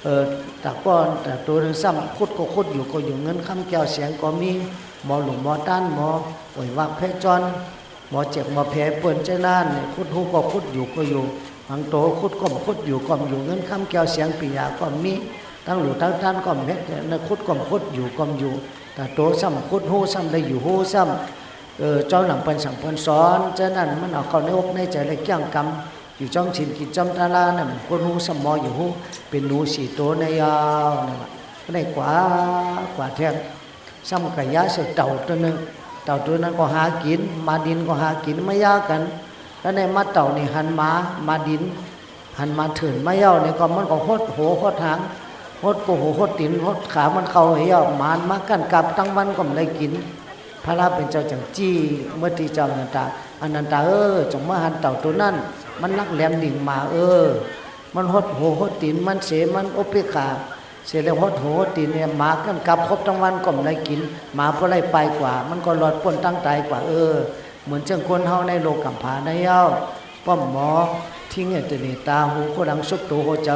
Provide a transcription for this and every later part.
ເອີ ຕາກ້ອນຕາໂຕນັ້ນຊ້ຳ ຂຸດກໍຂຸດ ຢູ່ກໍຢູ່ ເງິນຄຳແກ້ວແສງກໍມີ ໝໍຫຼວງໝໍຕານ ໝໍໂອຍວັກແພຈອນ ໝໍເຈັບໝໍແຜເປີ້ນເຈົ້ານັ້ນ ຂຸດຫູກໍຂຸດ ຢູ່ກໍຢູ່ ບາງໂຕຂຸດກໍຂຸດ ຢູ່ກໍຢູ່ ເງິນຄຳແກ້ວແສງປີຍາກໍມີ ທັງຫຼູທັງຕານກໍເຮັດ ຂຸດກໍຂຸດ ຢູ່ກໍຢູ່ ຕາໂຕຊ້ຳຂຸດ ຫູຊ້ຳໄດ້ຢູ່ຫູຊ້ຳ ເອີ ເຈົ້ານຳເພິ່ນສັ່ງເພິ່ນສອນ ເຈົ້ານັ້ນມັນເອົາເຂົ້າໃນອົກໃນໃຈ ແລະ ກ້ຽງກຳ ຢູ່ຈ້ອມສິນກິນຈ້ອມຕາລານຳ ຄົນຮູ້ສຳໝໍຢູ່ຮູ້ ເປັນໜູສີ່ໂຕໃນຍາວນັ້ນລະ ກໍໄດ້ກວາດ ກວາດແທງ ຊ້ຳກະຢາໃສ່ເຕົ່າໂຕໜຶ່ງ ເຕົ່າໂຕນັ້ນກໍຫາກິນ ໝາດິນກໍຫາກິນ ມາຢາກັນ ກໍໄດ້ມາເຕົ່ານີ້ຫັນໝາ ໝາດິນ ຫັນໝາເຖື່ນມາຢາວນີ້ກໍ ມັນກໍຫົດຫົວຫົດຫາງ ຫົດກົກຫົວຫົດຕີນຫົດຂາມັນເຂົ້າໃຫ້ຢາວ ໝາມາກັ້ນກັບທັງວັນກໍບໍ່ໄດ້ກິນ. ພະລາເປັນເຈົ້າຈຶ່ງຊີ້ເມືອທີ່ເຈົ້າອະນັນຕາ ອະນັນຕາເອີຍ ຈົ່ງມາຫັນເຕົ່າໂຕນັ້ນ ມັນຫຼັກແຫຼມດິງໝາເອີຍ ມັນຫົດຫົວຫົດຕີນມັນເສ ມັນອຸເປກຂາເສ ແລ້ວຫົດຫົວຫົດຕີນ ໝາກັນກັບຄົບທັງວັນກໍບໍ່ໄດ້ກິນ ໝາບໍ່ໄດ້ປາຍກວ່າ ມັນກໍລອດພົ້ນທາງຕາຍກວ່າເອີຍ. ເໝືອນເຊິ່ງຄົນເຮົາໃນໂລກກຳພາໃນຍາວ ປ້ອມໝໍ ທິງເອເຕເນ ຕາຫູ ໂຄດັງ ສົບໂຕ ຫົວໃຈ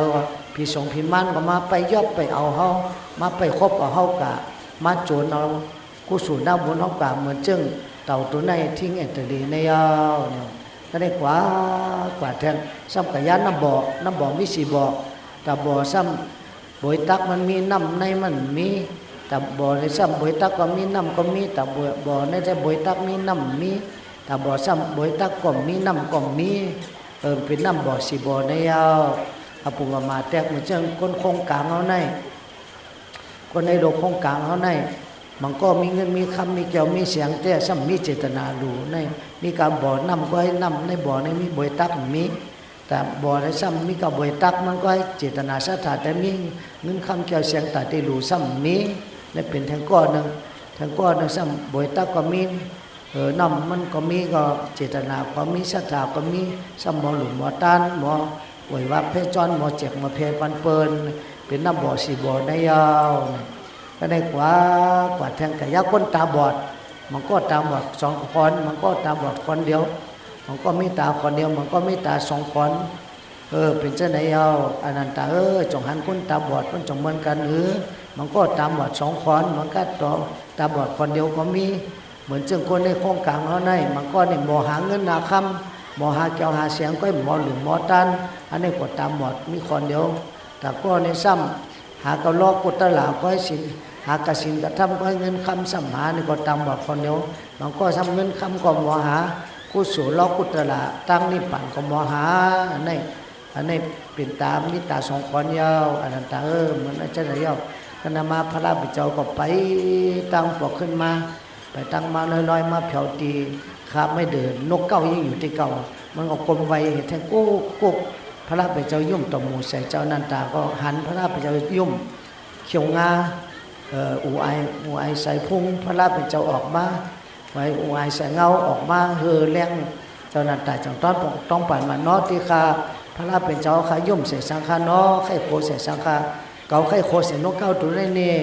ຜີສົງຜີມານກໍມາໄປຢອບໄປເອົາເຮົາ ມາໄປຄົບເອົາເຮົາກະ ມາໂຈນເອົາ ກຸສົນນຳບຸນເຮົາກະເໝືອນເຊິ່ງເຕົ່າໂຕໃນ ທິງເອເຕເລໃນຍາວນີ້ ກໍໄດ້ກວາດ ກວາດແທງ ຊ້ຳກະຢານນ້ຳບໍ່ ນ້ຳບໍ່ມີສີ່ບໍ່ ຕາບໍ່ຊ້ຳ ບວຍຕັກມັນມີ ນ້ຳໃນມັນມີ ຕາບໍ່ໃນຊ້ຳບວຍຕັກກໍມີ ນ້ຳກໍມີ ຕາບໍ່ໃນແທ້ບວຍຕັກມີ ນ້ຳມີ ຕາບໍ່ຊ້ຳບວຍຕັກກໍມີ ນ້ຳກໍມີ ເອີ ເປັນນ້ຳບໍ່ສີ່ບໍ່ໃນຍາວ ອາປຸງອາມາແຕກ ເໝືອນເຊິ່ງຄົນໂຄງກາງເຮົາໃນ ຄົນໃນໂລກໂຄງກາງເຮົາໃນ ມັນກໍມີເງິນມີຄຳ ມີແກ້ວມີແສງ ແຕ່ຊ້ຳມີເຈດຕະນາຫຼູໃນ ມີການບໍ່ນ້ຳກໍໃຫ້ນ້ຳໃນບໍ່ໃນມີບວຍຕັກມີ ຕາບໍ່ໃນຊ້ຳມີກາບວຍຕັກ ມັນກໍໃຫ້ເຈດຕະນາສັດທາ ແຕ່ມີເງິນຄຳແກ້ວແສງຕາທີ່ຫຼູຊ້ຳມີ ແລະ ເປັນແທງກ້ອນໜຶ່ງ ແທງກ້ອນໜຶ່ງຊ້ຳບວຍຕັກກໍມີ ເອີ ນ້ຳມັນກໍມີ ກໍເຈດຕະນາກໍມີ ສັດທາກໍມີ ຊ້ຳໝໍຫຼວງໝໍຕານ ໝໍອວຍວັກແພຈອນ ໝໍເຈັບໝໍແຜປັນເປີ້ນ ເປັນນ້ຳບໍ່ສີ່ບໍ່ໃນຍາວ ກໍໄດ້ກວາດ ກວາດແທງກະຢາຄົນຕາບອດ ມັນກໍຕາບອດສອງຂອນ ມັນກໍຕາບອດຂອນດຽວ ມັນກໍມີຕາຂອນດຽວ ມັນກໍມີຕາສອງຂອນ ເອີ ເປັນຈັ່ງໃດເອົາ ອານັນຕາເອີຍ ຈົ່ງຫັນຄົນຕາບອດ ມັນຈົ່ງເໝືອນກັນຫຼື ມັນກໍຕາບອດສອງຂອນ ມັນກໍຕາບອດຂອນດຽວກໍມີ ເໝືອນເຊິ່ງຄົນໃນໂຄງກາງເຮົາໃນ ມັນກໍນີ້ບໍ່ຫາເງິນຫາຄຳ ບໍ່ຫາແກ້ວຫາແສງ ກໍໃຫ້ໝໍຫຼວງໝໍຕານ ອັນນີ້ກໍຕາບອດມີຂອນດຽວ ຕາກໍໃນຊ້ຳ ຫາກະລໍກຸດຕະລາ ກໍໃຫ້ສິນ ຫາກະສິນກະທຳ ກໍໃຫ້ເງິນຄຳ ຊ້ຳຫານີ້ກໍຕາບອດຂອນດຽວ ມັນກໍຊ້ຳເງິນຄຳກໍບໍ່ຫາ ກຸສົນລໍກຸດຕະລາ ທາງນິບພານກໍບໍ່ຫາ ອັນນີ້ ອັນນີ້ເປັນຕາ ມີຕາສອງຂອນຍາວ ອານັນຕາເອີຍ ເໝືອນຈັ່ງໃດເອົາ ຄັນນະມາພະລາເປັນເຈົ້າກໍໄປຕາງປອກຂຶ້ນມາ ໄປຕາງມາລອຍໆ ມາແຜວທີ່ຄາບໄມ້ເດີ່ນ ນົກເກົ້າຍັງຢູ່ທີ່ເກົ່າ ມັນກໍກົມໄຫວ້ແທງກຸກໆ ພະລາເປັນເຈົ້າຍົມຕໍ່ໝູ່ໃສ່ ເຈົ້າອານັນຕາກໍຫັນພະລາເປັນເຈົ້າຍົມ ຂຽວງາ ເອີ ອູໄອ ອູໄອສາຍພຸງ ພະລາເປັນເຈົ້າອອກມາ ໄຫວ້ອູໄອສາຍເງົາອອກມາເຮີແລງ ເຈົ້າອານັນຕາຈຶ່ງຕ້ອງປານວ່າ ເນາະ ຕິຄາ ພະລາເປັນເຈົ້າ ຂ້າຍົມໃສ່ສັງຄະເນາະ ໄຂ້ໂຄໃສ່ສັງຄະ ເກົາໄຂ້ໂຄໃສ່ນົກເກົ້າໂຕໃດນີ້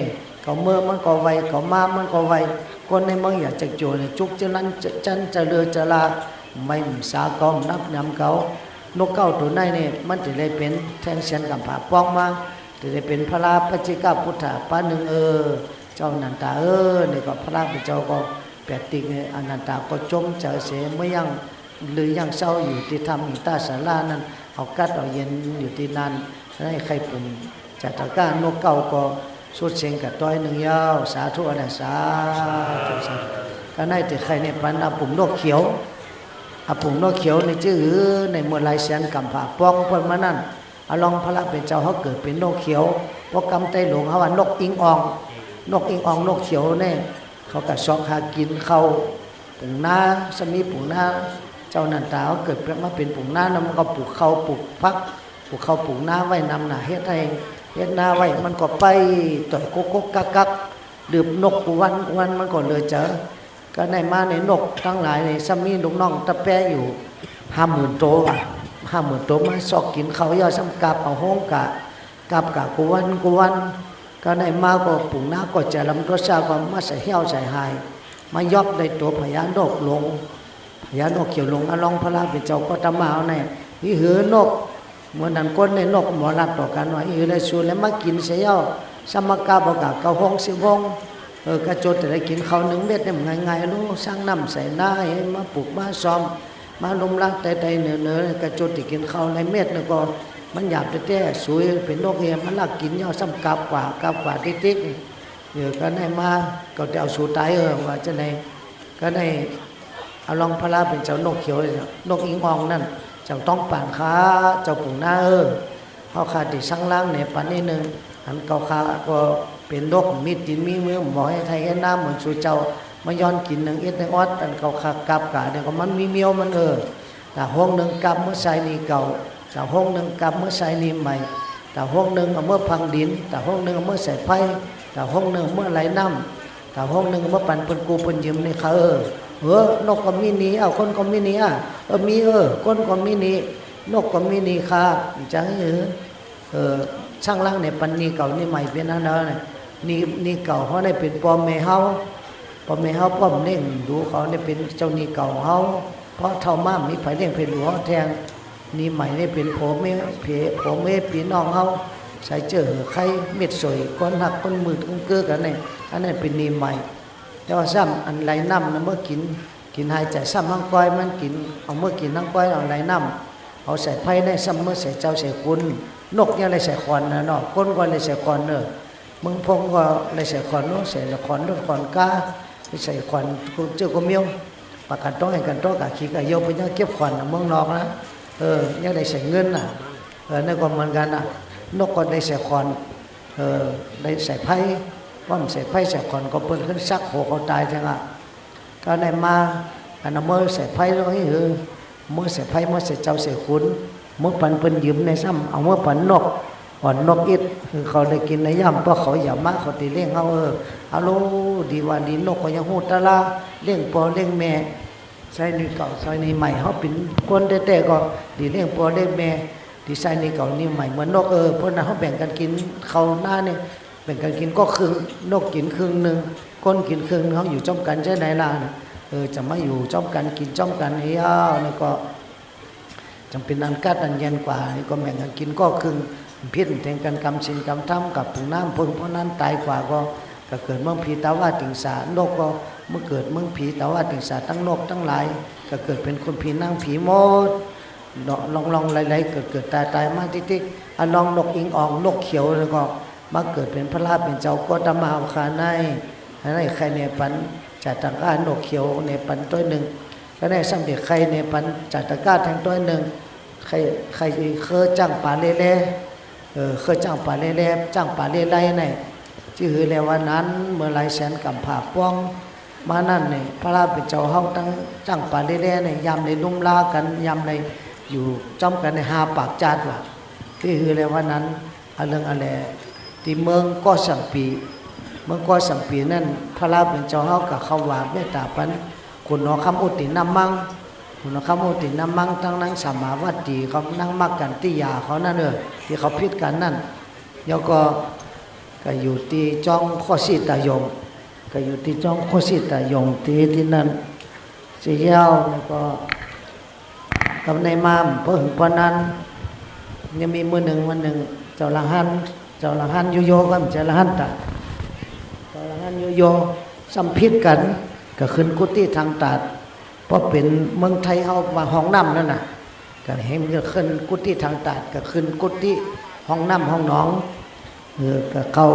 ເກົາເມີມັນກໍໄຫວ້ ເກົາມາມັນກໍໄຫວ້ ຄົນໃນເມືອງຢາກຈະໂຈນ ຈຸກຈະລັນ ຈະຈັນ ຈະເລີ ຈະລາ ໄໝ້ສາເກົານັບຍາມເກົາ ນົກເກົ້າໂຕໃດນີ້ ມັນຈະໄດ້ເປັນແທ່ງແສນກຳພາປ່ອງມາ ຈະໄດ້ເປັນພະລາປັດເຈກະພຸດທະປະໜຶ່ງເອີ ເຈົ້າອານັນຕາເອີຍ ນີ້ກໍພະລາເປັນເຈົ້າກໍແປດຕິກໃຫ້ ອານັນຕາກໍຈົ່ມໃຈເສຍ ເມື່ອຍັງ ຫຼືຍັງເຊົາຢູ່ທີ່ຖ້ຳອິນຕາສາລານັ້ນ ເອົາກັດເອົາເຢັນຢູ່ທີ່ນັ້ນ ໃຫ້ໄຂ່ປຸງຈາຕະການົກເກົ້າກໍສຸດເສັງກະຕ້ອຍໜຶ່ງຍາວ ສາທຸ ອານາ ສາທຸ ສາທຸ ກະໃນທີ່ໄຂ່ໃນປັນອາປຸງນົກຂຽວ ອາປຸງນົກຂຽວໃນຈື່ໃນເມື່ອຫຼາຍແສນກຳພາປ່ອງເພິ່ນມານັ້ນ ອາລອງພະລາເປັນເຈົ້າເຮົາເກີດເປັນນົກຂຽວ ພວກກຳໄຕ້ຫຼວງເຮົາວ່ານົກອິງອ່ອງ ນົກອິງອ່ອງ ນົກຂຽວນີ້ ເຂົາກະຊອກຫາກິນເຂົ້າ ປຸງນາ ສາມີປຸງນາ ເຈົ້າອານັນຕາເຮົາເກີດມາເປັນປຸງນານຳ ມັນກໍປູກເຂົ້າປູກຜັກ ປູກເຂົ້າປູກນາໄວ້ນຳໜ້າ ເຮັດໄຮ່ເຮັດນາໄວ້ ມັນກໍໄປຕ່ອຍກົກໆກັກໆ ດື່ມນົກກູວັນກູວັນ ມັນກໍເຫຼືອໃຈ ກະໄດ້ມາໃນນົກທັງຫຼາຍນີ້ ສາມີລູກນ້ອງຕະແປຢູ່ຫ້າໝື່ນໂຕວ່າ ຫ້າໝື່ນໂຕມາຊອກກິນເຂົ້າ ຢ່າຊ້ຳກັບເອົາໂຮງກະ ກັບກະກູວັນກູວັນ ກະໄດ້ມາກໍປຸງນາກໍຈະລຳຕົວຊາກໍມາໃສ່ແຫ້ວໃສ່ຫາຍ ມາຢອບໄດ້ໂຕພະຍານົກຫຼວງ ພະຍານົກຂຽວຫຼວງ ອາລອງພະລາເປັນເຈົ້າກໍຕະມາເອົາໃນ ຫິເຫີນົກ ມື້ນັ້ນຄົນໃນນົກໝໍລັດຕໍ່ກັນວ່າ ອີ່ແລ້ວສູແລ້ວມາກິນໃສ່ເອົາ ສຳມາກາບໍ່ກະເກົ້າໂຮງສິບໂຮງ ເອີ ກະຈົດໄດ້ກິນເຂົ້າໜຶ່ງເມັດນີ້ມັນງ່າຍໆໂລ ສັງນ້ຳໃສ່ນາໃຫ້ມາປູກມາຊອມ ມາລຸມລາໄຕໆເນີໆ ກະຈົດໄດ້ກິນເຂົ້າຫຼາຍເມັດ ແລ້ວກໍມັນຫຍາບແທ້ໆ ສູເປັນນົກເອີ ມາລັກກິນເອົາ ສ່ຳກັບກວ່າ ກັບກວ່າຕິກໆ ເອີ ກະໄດ້ມາ ກໍຈະເອົາສູຕາຍ ເອີ ວ່າຈັ່ງໃດ ກະໄດ້ ອາລອງພະລາເປັນເຈົ້ານົກຂຽວ ນົກອີ່ອ່ອງນັ້ນ ເຈົ້າທອງປານຂ້າ ເຈົ້າປຸງນາເອີ ເຮົາຂ້າໄດ້ສັງລາງແນປັນນິດໜຶ່ງ ອັນເກົ່າຂ້າກໍເປັນນົກມີຕີນມີມື ບໍ່ເຮັດໄຮ່ເຮັດນາເໝືອນສູ່ເຈົ້າ ມາຍ້ອນກິນໜຶ່ງອິດໜຶ່ງອອດ ອັນເກົ່າຂ້າກັບກະນີ້ກໍມັນມີມຽວມັນເອີ ຕາໂຮງໜຶ່ງກັບເມືອໃສ່ໜີ້ເກົ່າ ຕາໂຮງໜຶ່ງກັບເມືອໃສ່ໜີ້ໃໝ່ ຕາໂຮງໜຶ່ງເອົາເມືອຝັງດິນ ຕາໂຮງໜຶ່ງເອົາເມືອໃສ່ໄພ ຕາໂຮງໜຶ່ງເອົາເມືອໄຫຼນ້ຳ ຕາໂຮງໜຶ່ງເອົາເມືອປັນເພິ່ນກູ້ເພິ່ນຢືມນີ້ຄ່າເອີ ເອີ ນົກກໍມີໜີ້ ເອົາ ຄົນກໍມີໜີ້ ອາ ເອີ ມີ ເອີ ຄົນກໍມີໜີ້ ນົກກໍມີໜີ້ຄ່າ ຈັ່ງເອີ ເອີ ສັງລາງແນປັນໜີ້ເກົ່າໜີ້ໃໝ່ເປັນອັນໃດ ໜີ້ ໜີ້ເກົ່າເຮົາໄດ້ເປັນພໍ່ແມ່ເຮົາ ພໍ່ແມ່ເຮົາປ້ອມເລ້ງດູເຂົາໄດ້ເປັນເຈົ້າໜີ້ເກົ່າເຮົາ ພໍເຖົ້າມາມີໃຜລ້ຽງໃຜດູເຮົາແທງ ໜີ້ໃໝ່ນີ້ເປັນຜົວເມຍ ເພ ຜົວເມຍພີ່ນ້ອງເຮົາ ໃສ່ເຈີເຫືອໄຄ ເມັດສວຍ ຄົນຮັກຄົນມືດ ຄົນເກີກັນນີ້ ອັນນັ້ນເປັນໜີ້ໃໝ່ ແຕ່ວ່າຊ້ຳອັນໄຫຼນ້ຳນະ ເມື່ອກິນ ກິນຫາຍໃຈຊ້ຳທັງກ້ອຍມັນກິນ ເອົາເມື່ອກິນທັງກ້ອຍ ເອົາໄຫຼນ້ຳ ເອົາໃສ່ໄພໃນ ຊ້ຳເມື່ອໃສ່ເຈົ້າໃສ່ຄຸນ ນົກຍັງໄດ້ໃສ່ຂອນນະເນາະ ຄົນກໍໄດ້ໃສ່ຂອນເດີ ເມືອງພົງກໍໄດ້ໃສ່ຂອນໂນ ໃສ່ຂອນລົດຂອນກາ ໃສ່ຂອນເຈີກວ່າມຽວ ປາກກັນຕ້ອງໃຫ້ກັນຕ້ອງກະຂີ້ກະເຫຍົວ ເພິ່ນຍັງເກັບຂອນນະເມືອງນອກນະ ເອີ ຍັງໄດ້ໃສ່ເງິນນະ ເອີ ນັ້ນກໍເໝືອນກັນນະ ນົກກໍໄດ້ໃສ່ຂອນ ເອີ ໄດ້ໃສ່ໄພ ປ້ອມໃສ່ໄພໃສ່ຂອນກໍເພິ່ນຂຶ້ນສັກໂຫເຂົາຕາຍແທ້ລະ ກໍໄດ້ມາ ອັນນະເມີໃສ່ໄພເນາະ ເອີ ເມີໃສ່ໄພ ເມີໃສ່ເຈົ້າໃສ່ຄຸນ ເມີປັນເພິ່ນຢືມໃນຊ້ຳ ເອົາເມີປັນນົກ ອ່ອນນົກອິດ ຄືເຂົາໄດ້ກິນໄດ້ຢາມ ເພາະເຂົາຢາກມາ ເຂົາຕິລ້ຽງເຮົາ ເອີ ອາໂລ ດີວ່າດີ ນົກກໍຍັງຮູ້ຕະລາ ລ້ຽງພໍ່ລ້ຽງແມ່ ໃຊ້ໜີ້ເກົ່າໃຊ້ໜີ້ໃໝ່ ເຮົາເປັນຄົນແທ້ໆກໍດີລ້ຽງພໍ່ລ້ຽງແມ່ ດີໃຊ້ໜີ້ເກົ່າໜີ້ໃໝ່ເໝືອນນົກ ເອີ ເພາະນັ້ນເຮົາແບ່ງກັນກິນເຂົ້ານານີ້ ແບ່ງກັນກິນກອກຄຶ່ງ ນົກກິນຄຶ່ງໜຶ່ງ ຄົນກິນຄຶ່ງໜຶ່ງ ເຮົາຢູ່ພ້ອມກັນຈັ່ງໃດລະ ເອີ ຈະມາຢູ່ພ້ອມກັນ ກິນພ້ອມກັນໃຫ້ຍາວ ແລ້ວກໍ ຈັ່ງເປັນອັນກັດອັນແຍນກວ່າ ນີ້ກໍແບ່ງກັນກິນກອກຄຶ່ງ ຜິດແທງກັນກຳສິນກຳທຳ ກັບປຸງນ້ຳເພິ່ງ ເພາະນັ້ນຕາຍກວ່າກໍ ກໍເກີດເມືອງຜີຕາວາຕິງສາ ນົກກໍມາເກີດເມືອງຜີຕາວາຕິງສາ ທັງນົກທັງຫຼາຍ ກໍເກີດເປັນຄຸນຜີນາງຜີໝົດ ເນາະ ລ່ອງໆໄຫຼໆ ເກີດໆຕາຍໆມາຕິກໆ ອາລອງນົກອີ່ອ່ອງ ນົກຂຽວ ແລ້ວກໍມາເກີດເປັນພະລາເປັນເຈົ້າໂຄຕະມະຫາຄາໃນ ໃນໄຂ່ແນປັນຈາຕະກາ ນົກຂຽວແນປັນຕ້ອຍໜຶ່ງ ກໍໄດ້ສຳເລັດໄຂ່ແນປັນຈາຕະກາແທງຕ້ອຍໜຶ່ງ ໄຂ່ ໄຂ່ເຄີຈ້າງປາເລແລ ເອີ ເຄີຈ້າງປາເລແລ ຈ້າງປາເລໄລໃນ ຈື່ຮືແລວ່ານັ້ນ ເມື່ອຫຼາຍແສນກຳຜ່າປ່ອງມານັ້ນນີ້ ພະລາເປັນເຈົ້າເຮົາທັງຈ້າງປາເລແລໃນ ຍາມໄດ້ລຸມລາກັນ ຍາມໄດ້ຢູ່ຈ້ອມກັນໃນຫ້າປາກຈາດວ່າ ຈື່ຮືແລວ່ານັ້ນ ອາເລື່ອງອາແລ ທີ່ເມືອງກໍສຳປີ ເມືອງກໍສຳປີນັ້ນ ພະລາເປັນເຈົ້າເຮົາກໍເຂົ້າວ່າເມດຕາປັນ ຂຸນຫໍຄຳອຸຕິນຳມັງ ຂຸນຫໍຄຳອຸຕິນຳມັງ ທັງນາງສາມາວັດຕີເຂົາ ນາງມັກກັນຕິຍາເຂົານັ້ນເອີ ທີ່ເຂົາຜິດກັນນັ້ນ ແລ້ວກໍ ກໍຢູ່ທີ່ຈອງໂຄສີຕາຍົງ ກໍຢູ່ທີ່ຈອງໂຄສີຕາຍົງ ທີ່ ທີ່ນັ້ນ ຊິແລ້ວ ແລ້ວກໍ ກັບໃນມາມ ບໍ່ເຖິງປານນັ້ນ ຍັງມີມື້ໜຶ່ງວັນໜຶ່ງ ເຈົ້າລະຫັນ ເຈົ້າລະຫັນໂຍໂຍ ກໍເຈົ້າລະຫັນຕະ ເຈົ້າລະຫັນໂຍໂຍ ສ່ຳຜິດກັນ ກໍຂຶ້ນກຸຕິທາງຕາດ ເພາະເປັນເມືອງໄທເຮົາວ່າຫ້ອງນ້ຳນັ້ນນະ ກໍເຫັນກໍຂຶ້ນກຸຕິທາງຕາດ ກໍຂຶ້ນກຸຕິຫ້ອງນ້ຳຫ້ອງໜອງ ເອີ ກໍເຂົ້າ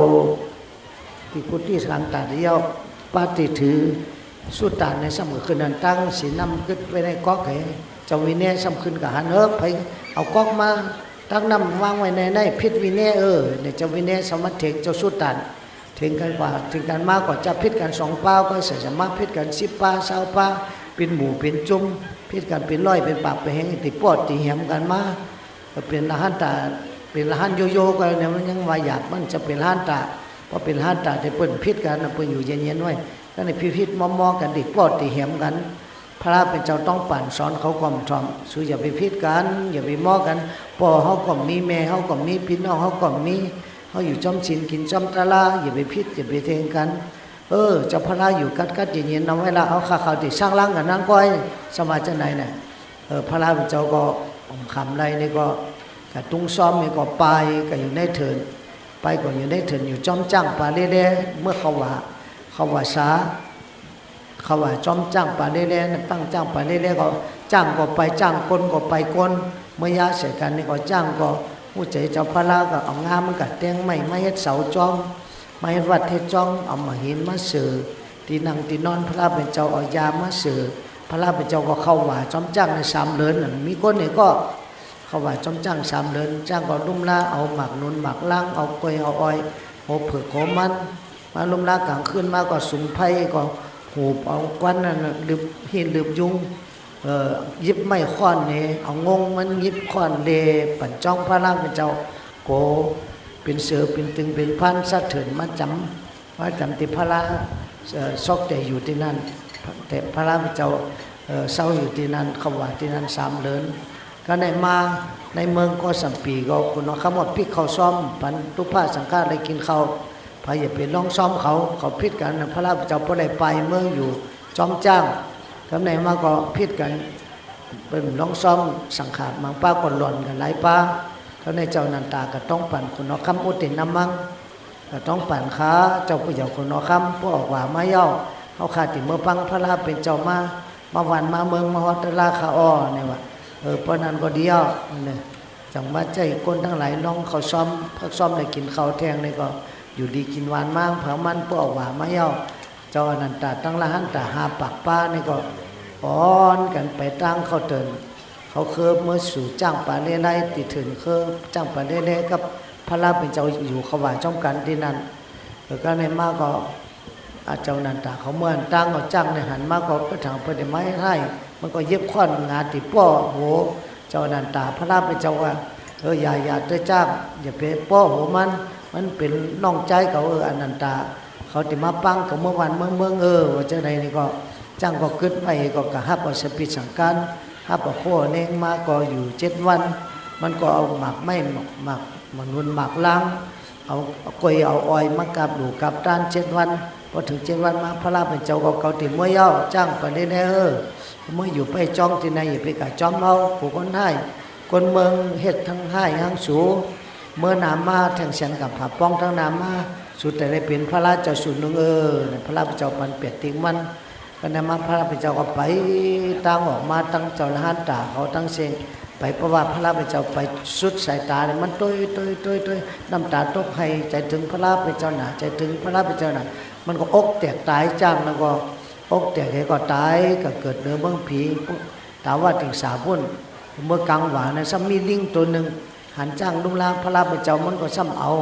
ທີ່ກຸຕິສັງຕາດຽວ ປາຕິຖືສຸຕານໃນສ່ຳກໍຂຶ້ນນັ້ນ ຕັ້ງສີນ້ຳກຶດໄວ້ໃນກອກໃຫ້ເຈົ້າວິເນສຳຂຶ້ນກະຫັນ ເອີ ໃຜເອົາກອກມາຕັກນ້ຳວາງໄວ້ໃນໃນຜິດວິເນ ເອີ ໃນເຈົ້າວິເນສຳມາເຖງເຈົ້າສຸຕານ ເຖິງກັນກວ່າເຖິງກັນມາກໍຈະຜິດກັນສອງປາວ ກໍສະມາຜິດກັນສິບປາ ຊາວປາ ເປັນໝູ່ເປັນຈຸ່ມ ຜິດກັນເປັນຮ້ອຍເປັນປາກເປັນແຮງ ຕິປອດຕິແຫມກັນມາ ກໍເປັນລະຫັນຕາ ເປັນລະຫັນໂຍໂຍ ກໍແນວມັນຍັງວ່າຢາກມັນຈະເປັນລະຫັນຕາ ເພາະເປັນລະຫັນຕາທີ່ເພິ່ນຜິດກັນ ເພິ່ນຢູ່ເຢັນໆໄວ້ ກໍໄດ້ຜິດໆມໍ່ໆກັນ ຕິປອດຕິແຫມກັນ ພະລາເປັນເຈົ້າຕ້ອງປານສອນເຂົາກອມຖ່ອມ ສູຢ່າໄປຜິດກັນ ຢ່າໄປມໍ່ກັນ ພໍ່ເຮົາກໍມີ ແມ່ເຮົາກໍມີ ພີ່ນ້ອງເຮົາກໍມີ ເຮົາຢູ່ຈ້ອມສິນກິນຈ້ອມຕະລາ ຢ່າໄປຜິດ ຢ່າໄປແທງກັນ ເອີ ເຈົ້າພະລາຢູ່ກັດໆເຢັນໆນຳໄວ້ລະ ເອົາຂ້າເຂົາຕິສ້າງລາງກັນນາງກ້ອຍ ສະມາຈັ່ງໃດນະ ເອີ ພະລາເປັນເຈົ້າກໍຄຳໄລນີ້ກໍ ກະຕຸງຊ້ອມນີ້ກໍໄປ ກໍຢູ່ໃນເທີນ ໄປກໍຢູ່ໃນເທີນ ຢູ່ຈອມຈ້າງປ່າເລແລ. ເມື່ອເຂົາວ່າ ເຂົາວ່າສາ ເຂົາວ່າຈອມຈ້າງປ່າເລແລ ຕັ້ງຈ້າງປ່າເລແລ ກໍຈ້າງກໍໄປຈ້າງ ຄົນກໍໄປຄົນ ເມື່ອຢາໃສ່ກັນນີ້ ກໍຈ້າງກໍຮູ້ໃຈເຈົ້າພະລາ ກໍເອົາງາມັນກະແຕ່ງໄມ້ມາເຮັດເສົາຈອມ ມາເຮັດວັດເຮັດຈອມ ເອົາໝາກຫີນມາເສີ ທີ່ນັ່ງທີ່ນອນພະລາເປັນເຈົ້າ ເອົາຢາມາເສີ ພະລາເປັນເຈົ້າກໍເຂົ້າຫວາຈອມຈ້າງໃນສາມເດີນນັ້ນ ມີຄົນນີ້ກໍເຂົ້າຫວາຈອມຈ້າງສາມເດີນ ຈ້າງກໍລຸມລາເອົາໝາກໜູນໝາກລາງ ເອົາກ້ວຍເອົາອ້ອຍ ຫົວເຜືອກຫົວມັນ ມາລຸມລາກາງຄືນມາກໍສຸມໄຟ ກໍຫູບເອົາຄວັນນັ້ນນະ ລຶບຮີດລຶບຍຸງ ເອີ ຫຍິບໄມ້ຄ້ອນນີ້ ເອົາງົງມັນຫຍິບຄ້ອນເລປັນຈ້ອງພະລາເປັນເຈົ້າ ໂກເປັນເສືອເປັນຕຶງເປັນພານ ສະເທີນມາຈຳ ມາຈຳທີ່ພະລາ ເອີ ຊອກແຕ່ຢູ່ທີ່ນັ້ນ ແຕ່ພະລາເປັນເຈົ້າ ເອີ ເຊົາຢູ່ທີ່ນັ້ນ ເຂົ້າຫວາທີ່ນັ້ນສາມເດີນ. ກໍໄດ້ມາໃນເມືອງກໍສຳປີ ກໍຄຸນນອງຄຳກໍພິດເຂົ້າຊ້ອມ ປັນຕຸພະສັງຄະໄດ້ກິນເຂົ້າ ໃຜຢ່າໄປລອງຊ້ອມເຂົາ ເຂົາຜິດກັນນະ ພະລາເປັນເຈົ້າບໍ່ໄດ້ໄປເມືອງຢູ່ຈອມຈ້າງ ກໍໄດ້ມາກໍຜິດກັນ ເປັນລອງຊ້ອມສັງຂານ ມັງປາກໍຫຼອນກັນຫຼາຍປາ ກໍໃນເຈົ້ານັນຕາກໍຕ້ອງປັນຄຸນນອງຄຳອຸຕິນຳມັງ ກໍຕ້ອງປັນຂ້າເຈົ້າຜູ້ເຈົ້າຄຸນນອງຄຳ ພວກອອກຫວາມາເຍົາ ເຮົາຂ້າຕິເມືອຟັງພະລາເປັນເຈົ້າມາ ມາບ້ານມາເມືອງ ມາຮອດຕະລາຄາອໍ ນີ້ວ່າ ເອີ ເພາະນັ້ນກໍດຽວ ນີ້ ຈັ່ງວ່າໃຈຄົນທັງຫຼາຍລອງເຂົ້າຊ້ອມ ພັກຊ້ອມໄດ້ກິນເຂົ້າແທ່ງນີ້ກໍຢູ່ດີກິນຫວານມາ ເຜາມັນພວກອອກຫວາມາເຍົາ ເຈົ້າອະນັນຕາ ຕັ້ງລະຫັນຕາຫ້າປາກປ່ານີ້ກໍອ່ອນກັນໄປຕ່າງເຂົາເຕີນ ເຂົາເຄີເມືອສູ່ຈ້າງປາເລໄລ ຕິເຖິງເຄີຈ້າງປາເລແລກັບພະລາເປັນເຈົ້າຢູ່ເຂົາວ່າຈ້ອມກັນທີ່ນັ້ນ ເອີ ກໍໄດ້ມາກໍ ອາ ເຈົ້ານັນຕາເຂົາເມືອນຕ່າງເອົາຈ້າງໃນຫັນມາກໍໄປຖາມເພິ່ນໄດ້ໄມ້ໃຫ້ ມັນກໍເຢັບຄ້ອນງາຕິປ້ອໂຫ ເຈົ້ານັນຕາ ພະລາເປັນເຈົ້າວ່າ ເອີ ຢ່າ ຢ່າເຕີຈ້າງ ຢ່າໄປປ້ອໂຫມັນ ມັນເປັນນ້ອງຊາຍເຂົາ ເອີ ອະນັນຕາ ເຂົາຕິມາປັງກັບເມືອງບ້ານເມືອງເມືອງ ເອີ ວ່າຈັ່ງໃດນີ້ກໍ ຈ້າງກໍຄິດໄວ້ກໍ ກໍຮັບເອົາສະປິດສັງການ ຮັບເອົາໂຄເນັງມາກໍຢູ່ເຈັດວັນ ມັນກໍເອົາໝາກໄມ້ ໝາກ ໝາກໜູນໝາກລາງ ເອົາກ້ວຍເອົາອ້ອຍມາກາບຫຼູກາບຕານເຈັດວັນ ພໍເຖິງເຈັດວັນມາ ພະລາເປັນເຈົ້າກໍເກົາຕິເມືອເຍົາ ຈ້າງໄປເລີຍແນ່ເອີ ເມືອຢູ່ໄປຈ້ອງທີ່ໃນ ຢ່າໄປກະຈອມເອົາ ຜູ້ຄົນຮ້າຍ ຄົນເມືອງເຮັດທັງຮ້າຍທັງສູ ເມືອນາມາແທ່ງແສນກັບຜາປ້ອງທັງນາມາ ສູແຕ່ໄດ້ເປັນພະລາເຈົ້າສູນໜຶ່ງເອີ ພະລາເປັນເຈົ້າປັນແປດຕິງມັນ ກໍນຳມາພະລາເປັນເຈົ້າກໍໄປ ຕາງອອກມາ ທັງເຈົ້າລະຫັນຕາເຂົາທັງເສັງ ໄປ ເພາະວ່າພະລາເປັນເຈົ້າໄປສຸດສາຍຕາເລີຍ ມັນໂຕຍໆໆໆ ນ້ຳຕາຕົກໄຫ້ ໃຈເຖິງພະລາເປັນເຈົ້າໜາ ໃຈເຖິງພະລາເປັນເຈົ້າໜາ ມັນກໍອົກແຕກຕາຍ ຈ້າງນັ້ນກໍອົກແຕກ ເຮັດກໍຕາຍ ກໍເກີດເໜືອເມືອງຜີ ຕາວາຕິງສາພຸ້ນ ເມືອກາງຫວານນະ ຊ້ຳມີລິງໂຕໜຶ່ງ ຫັນຈ້າງລຸມລາພະລາເປັນເຈົ້າ ມັນກໍຊ້ຳເອົາ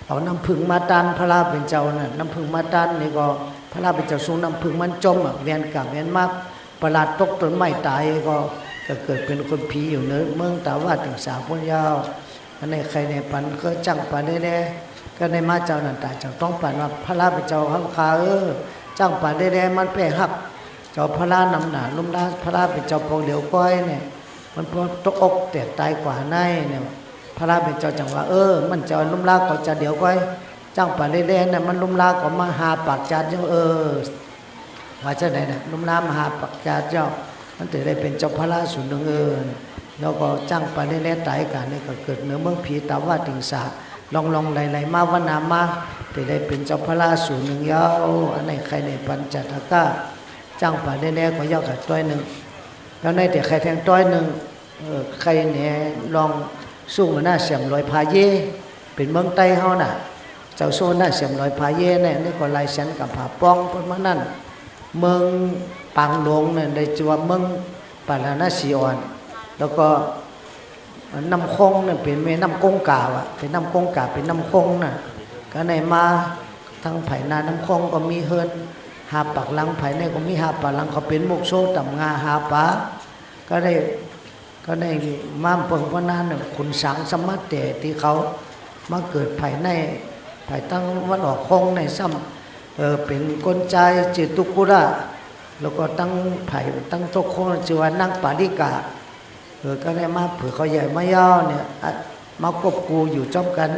ເອົານ້ຳຜຶ້ງມາຕ້ານພະລາເປັນເຈົ້ານະ ນ້ຳຜຶ້ງມາຕ້ານນີ້ກໍ ພະລາເປັນເຈົ້າສົ່ງນ້ຳຜຶ້ງມັນຈົມ ແວ່ນກາບແວ່ນມາ ປະຫຼາດຕົກຕົ້ນໄມ້ຕາຍ ກໍ ກໍເກີດເປັນຄົນຜີຢູ່ເໜືອເມືອງຕາວາຕິງສາພຸ້ນຍາວ ອັນໃນໄຄໃນປັນເຄີຈ້າງປາແດ່ໆ ກໍໄດ້ມາເຈົ້ານັນຕາ ເຈົ້າຕ້ອງປັນວ່າ ພະລາເປັນເຈົ້າເຮົາຂ້າເອີ ຈ້າງປາແດ່ໆ ມັນໄປຮັກ ເຈົ້າພະລານຳໜ້າ ລຸມລາພະລາເປັນເຈົ້າພວກຫຼຽວກ້ອຍນີ້ ມັນບໍ່ຕົກອົກແຕກຕາຍກວ່າໃນນີ້ ພະລາເປັນເຈົ້າຈັ່ງວ່າ ເອີ ມັນຈະລຸມລາເຂົາຈາດຫຼຽວກ້ອຍ ຈ້າງປາແດ່ໆ ນັ້ນມັນລຸມລາເຂົາມາຫ້າປາກຈາດແລ້ວເອີ ວ່າຈັ່ງໃດນະ ລຸມລາມາຫ້າປາກຈາດແລ້ວ ມັນຈະໄດ້ເປັນເຈົ້າພະລາສູນໜຶ່ງເອີ ແລ້ວກໍຈ້າງປາແດ່ໆ ຕາຍການນີ້ ກໍເກີດເໜືອເມືອງຜີຕາວາຕິງສາ ລ່ອງໆໄຫຼໆມາວັນນາມາ ຈະໄດ້ເປັນເຈົ້າພະລາສູນໜຶ່ງຍາວ ອັນໃນໄຄໃນປັນຈາດຕະກະ ຈ້າງປາແດ່ໆ ກໍຢາກໃຫ້ຕ້ອຍໜຶ່ງ ແລ້ວໃນແຕ່ໄຄແທ່ງຕ້ອຍໜຶ່ງ ເອີ ໄຄແນ່ລອງສຸວັນນະແສມລອຍພາເຢ ເປັນເມືອງໃຕ້ເຮົານະ ເຈົ້າສຸວັນນະແສມລອຍພາເຢແນ່ ນີ້ກໍລາຍແສນກັບຜາປ້ອງເພິ່ນມານັ້ນ ເມືອງປາງຫຼວງນັ້ນໄດ້ຊື່ວ່າເມືອງປາລານະສີອ່ອນ ແລ້ວກໍ ນ້ຳຄົງນັ້ນເປັນແມ່ນ້ຳກົງກາວະ ເປັນນ້ຳກົງກາ ເປັນນ້ຳຄົງນະ ກໍໄດ້ມາທາງພາຍໜ້ານ້ຳຄົງກໍມີເຮືອນຫ້າປາກຫຼັງ ພາຍໃນກໍມີຫ້າປາກຫຼັງ ເຂົາເປັນໝົກໂຊຕຳງາຫາປາ ກໍໄດ້ ກໍໄດ້ມາເບິ່ງພະນານ ຂຸນສາງສະມາແຕທີ່ເຂົາມາເກີດພາຍໃນ ພາຍທາງວັນອອກຄົງໃນຊ້ຳ ເປັນຄົນຊາຍຊື່ຕຸກຸລະ ແລ້ວກໍທັງພາຍທາງຕົກຄົງຊື່ວ່ານາງປາລິກາ ເອີ ກໍໄດ້ມາເຜີເຂົາໃຫຍ່ມາຍາວນີ້ ອະ ມາກົບກູ່ຢູ່ຈ້ອມກັນ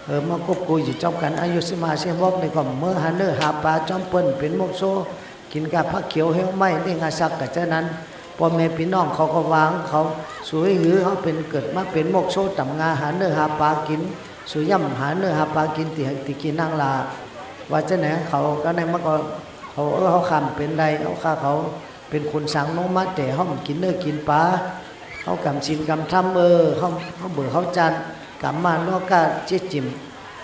ເອີ ມາກົບກູ່ຢູ່ຈ້ອມກັນ ອາຍຸສິບຫ້າສິບຫົກນີ້ກໍເມືອຫາເນີຫາປາຈ້ອມເພິ່ນ ເປັນໝົກໂຊ ກິນກາບຜັກຂຽວເຫວໄມ້ ເລ້ງອາສັກກະຈະນັ້ນ ພໍ່ແມ່ພີ່ນ້ອງເຂົາກໍວ່າຂອງເຂົາ ສູໃຫ້ຫືອເຮົາເປັນ ເກີດມາເປັນມົກໂຊຕຳງາ ຫາເນື້ອຫາປາກິນ ສູຢ່ຳຫາເນື້ອຫາປາກິນ ຕິ ຕິກິນນາງຫຼ້າ ວ່າຈັ່ງໃດ ເຂົາກໍໄດ້ມາກໍ ເຂົາ ເອີ ເຮົາຂ້າມເປັນໄດ້ ເຮົາຂ້າເຂົາເປັນຂຸນສັງລົງມາ ແຕ່ເຮົາກິນເນື້ອກິນປາ ເຮົາກຳສິນກຳທຳ ເອີ ເຮົາ ເຮົາເບີເຮົາຈານ ກຳມາໂລກາຈິດຈິມ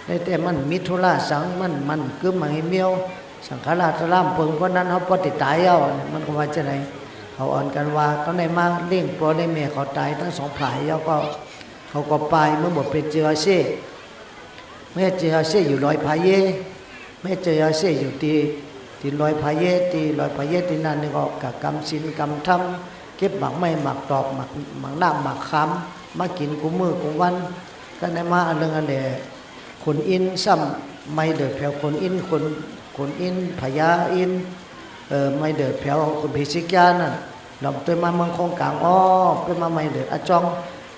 ໄດ້ແຕ່ມັນມີທຸລະສັງ ມັນ ມັນກຶມມະຫິເມວ ສັງຂາລາດຕະລາມເພິ່ງ ເພາະນັ້ນເຮົາບໍ່ໄດ້ຕາຍແລ້ວ ມັນກໍວ່າຈັ່ງໃດ ເຂົາອ່ອນກັນວ່າ ເຂົາໄດ້ມາລ້ຽງພໍ່ລ້ຽງແມ່ເຂົາຕາຍທັງສອງຝ່າຍ ແລ້ວກໍເຂົາກໍປາຍເມືອບົດເປັນເຈຍາເຊ ແມ່ເຈຍາເຊຢູ່ລອຍພາເຢ ແມ່ເຈຍາເຊຢູ່ທີ່ ທີ່ລອຍພາເຢ ທີ່ລອຍພາເຢທີ່ນັ້ນນີ້ກໍກະກຳສິນກຳທຳ ເກັບໝາກໄມ້ໝາກຕອກ ໝາກ ໝາກນ້ຳໝາກຂາມ ມາກິນຄູ່ມື້ຄູ່ວັນ ກໍໄດ້ມາອັນເລື່ອງອັນແລ ຂຸນອິນຊ້ຳ ໄມເດີດແຜວຂຸນອິນ ຂຸນ ຂຸນອິນ ພະຍາອິນ ເອີ ໄມເດີດແຜວຂຸນພີຊິກຍານັ້ນ ລອມຕົວມາເມືອງຄົງກາງ ອໍ ຕົວມາໄມເດີດອາຈອງ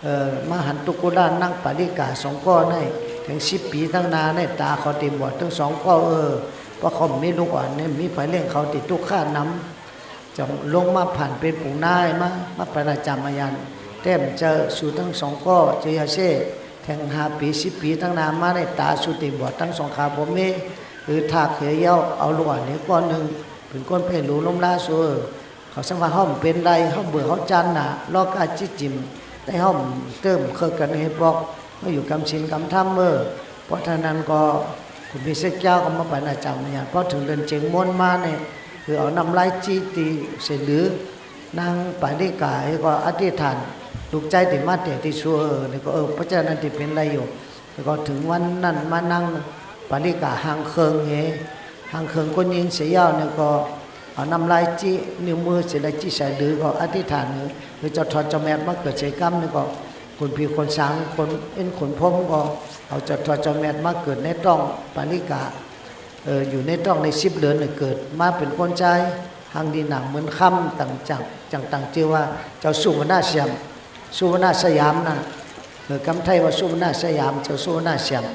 ເອີ ມະຫັນຕຸກຸລານາງປາລິກາສອງກໍໃນ ເຖິງສິບປີທາງໜ້າໃນຕາເຂົາເຕັມບອດທັງສອງກໍ ເອີ ເພາະເຂົາມີລູກອ່ອນນີ້ ມີໃຜລ້ຽງເຂົາຕິດທຸກຂານຳ ຈັ່ງລົງມາຜ່ານເປັນປຸງນາຍ ມາ ມາປານາຈາມມາຍານ ແຕ້ມເຈີສູທັງສອງກໍ ເຈຍາເຊ ແທງຫ້າປີສິບປີທາງໜ້າມາໃນຕາສູເຕັມບອດທັງສອງຂາບໍ່ມີ ຫຼື ທາກເຫຍາວ ເອົາລູກອ່ອນນີ້ກ້ອນໜຶ່ງ ເປັນຄົນເພລູລົມລາສູ ເຂົາສຳວ່າເຮົາເປັນໄດ້ ເຮົາເບື່ອເຮົາຈານໜ້າ ລອກກາຈິດຈິມ ໄດ້ເຮົາເຕີມເຄີກັນເຮັດບອກ ເຮົາຢູ່ກຳສິນກຳທຳເມີ ເພາະທາງນັ້ນກໍ ຄຸນພິເສດເຈົ້າກໍມາປານາຈາມມາຍານ ພໍເຖິງເດືອນເຈັດມົນມານີ້ ຄືເອົານ້ຳລາຍຈີດຕິໃສ່ຫຼື ນາງປາລິກາ ແລ້ວກໍອະທິຖານ ລູກຊາຍທີ່ມາແຕ່ທີ່ສຸເອີ ນີ້ກໍ ເອີ ເພາະສະນັ້ນທີ່ເປັນໄດ້ຢູ່ ແລ້ວກໍເຖິງວັນນັ້ນມານາງປາລິກາຮ່າງເຄື່ອງເຮ ຮ່າງເຄື່ອງຄົນຍິງເສຍຍາວນີ້ກໍເອົານ້ຳລາຍຈີ້ນິ້ວມືເສຍລາຍຈີ້ໃສ່ຫຼື ກໍອະທິຖານ ຄືເຈົ້າທອດເຈົ້າແມັດມາເກີດໃສ່ກຳນີ້ກໍ ຄົນຜີຄົນສາງຄົນເອັນຄົນພົມກໍເອົາເຈົ້າທອດເຈົ້າແມັດມາເກີດໃນທ້ອງປາລິກາ ເອີ ຢູ່ໃນທ້ອງໄດ້ສິບເດືອນ ເກີດມາເປັນຄົນຊາຍ ຮັ່ງດີໜາມເໝືອນຄຳ ຕັ້ງ ຈັ່ງ ຈັ່ງຕັ້ງຊື່ວ່າ ເຈົ້າສຸວັນນະສະຫຍາມ ສຸວັນນະສະຫຍາມນະ ເອີ ກຳໄທວ່າສຸວັນນະສະຫຍາມ ເຈົ້າສຸວັນນະສະຫຍາມ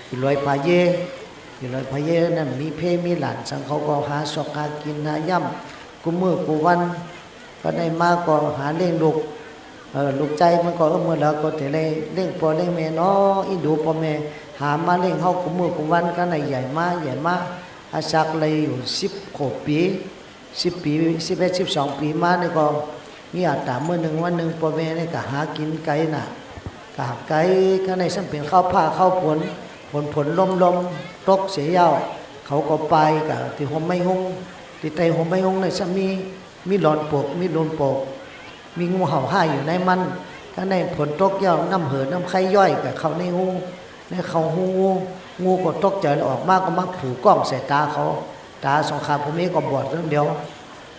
ຢູ່ລອຍພາເຢ ຢູ່ລອຍພາເຢນັ້ນ ມີເພມີຫຼານສັງ ເຂົາກໍຫາຊອກຫາກິນຫາຢ້ຳ ຄູ່ມື້ຄູ່ວັນ ກໍໄດ້ມາກໍຫາລ້ຽງລູກ ເອີ ລູກຊາຍມັນກໍ ເອີ ເມື່ອແລ້ວກໍຈະໄດ້ລ້ຽງພໍ່ລ້ຽງແມ່ເນາະ ອີ່ດູພໍ່ແມ່ຫາມາລ້ຽງເຮົາຄູ່ມື້ຄູ່ວັນ ກໍໄດ້ໃຫຍ່ມາ ໃຫຍ່ມາ ອາສັກໄດ້ຢູ່ສິບກວ່າປີ ສິບປີ ສິບເອັດ ສິບສອງປີມານີ້ກໍມີອາຕາ ມື້ໜຶ່ງວັນໜຶ່ງ ພໍ່ແມ່ນີ້ກໍຫາກິນໄກນະ ກະໄກ ກໍໄດ້ສ່ຳເປັນເຂົ້າຟ້າເຂົ້າຝົນ ຝົນ ຝົນລົມ ລົມຕົກເສຍຍາວ ເຂົາກໍໄປກະທີ່ຮົ່ມໄມ້ຮຸ່ງ ທີ່ໃຕ້ຮົ່ມໄມ້ຮຸ່ງນັ້ນສ່ຳມີ ມີຫຼອນປົກ ມີລຸນປົກ ມີງູເຫົ່າຮ້າຍຢູ່ໃນມັນ ກໍໄດ້ຝົນຕົກຍາວ ນ້ຳເຫີນ້ຳໄຄຍ້ອຍກໍເຂົ້າໃນຮູ ໃນເຂົ້າຮູງູ ງູກໍຕົກໃຈ ອອກມາກໍມາຜູກ້ອງໃສ່ຕາເຂົາ ຕາສອງຂ້າງຜົວເມຍກໍບອດເລື່ອງດຽວ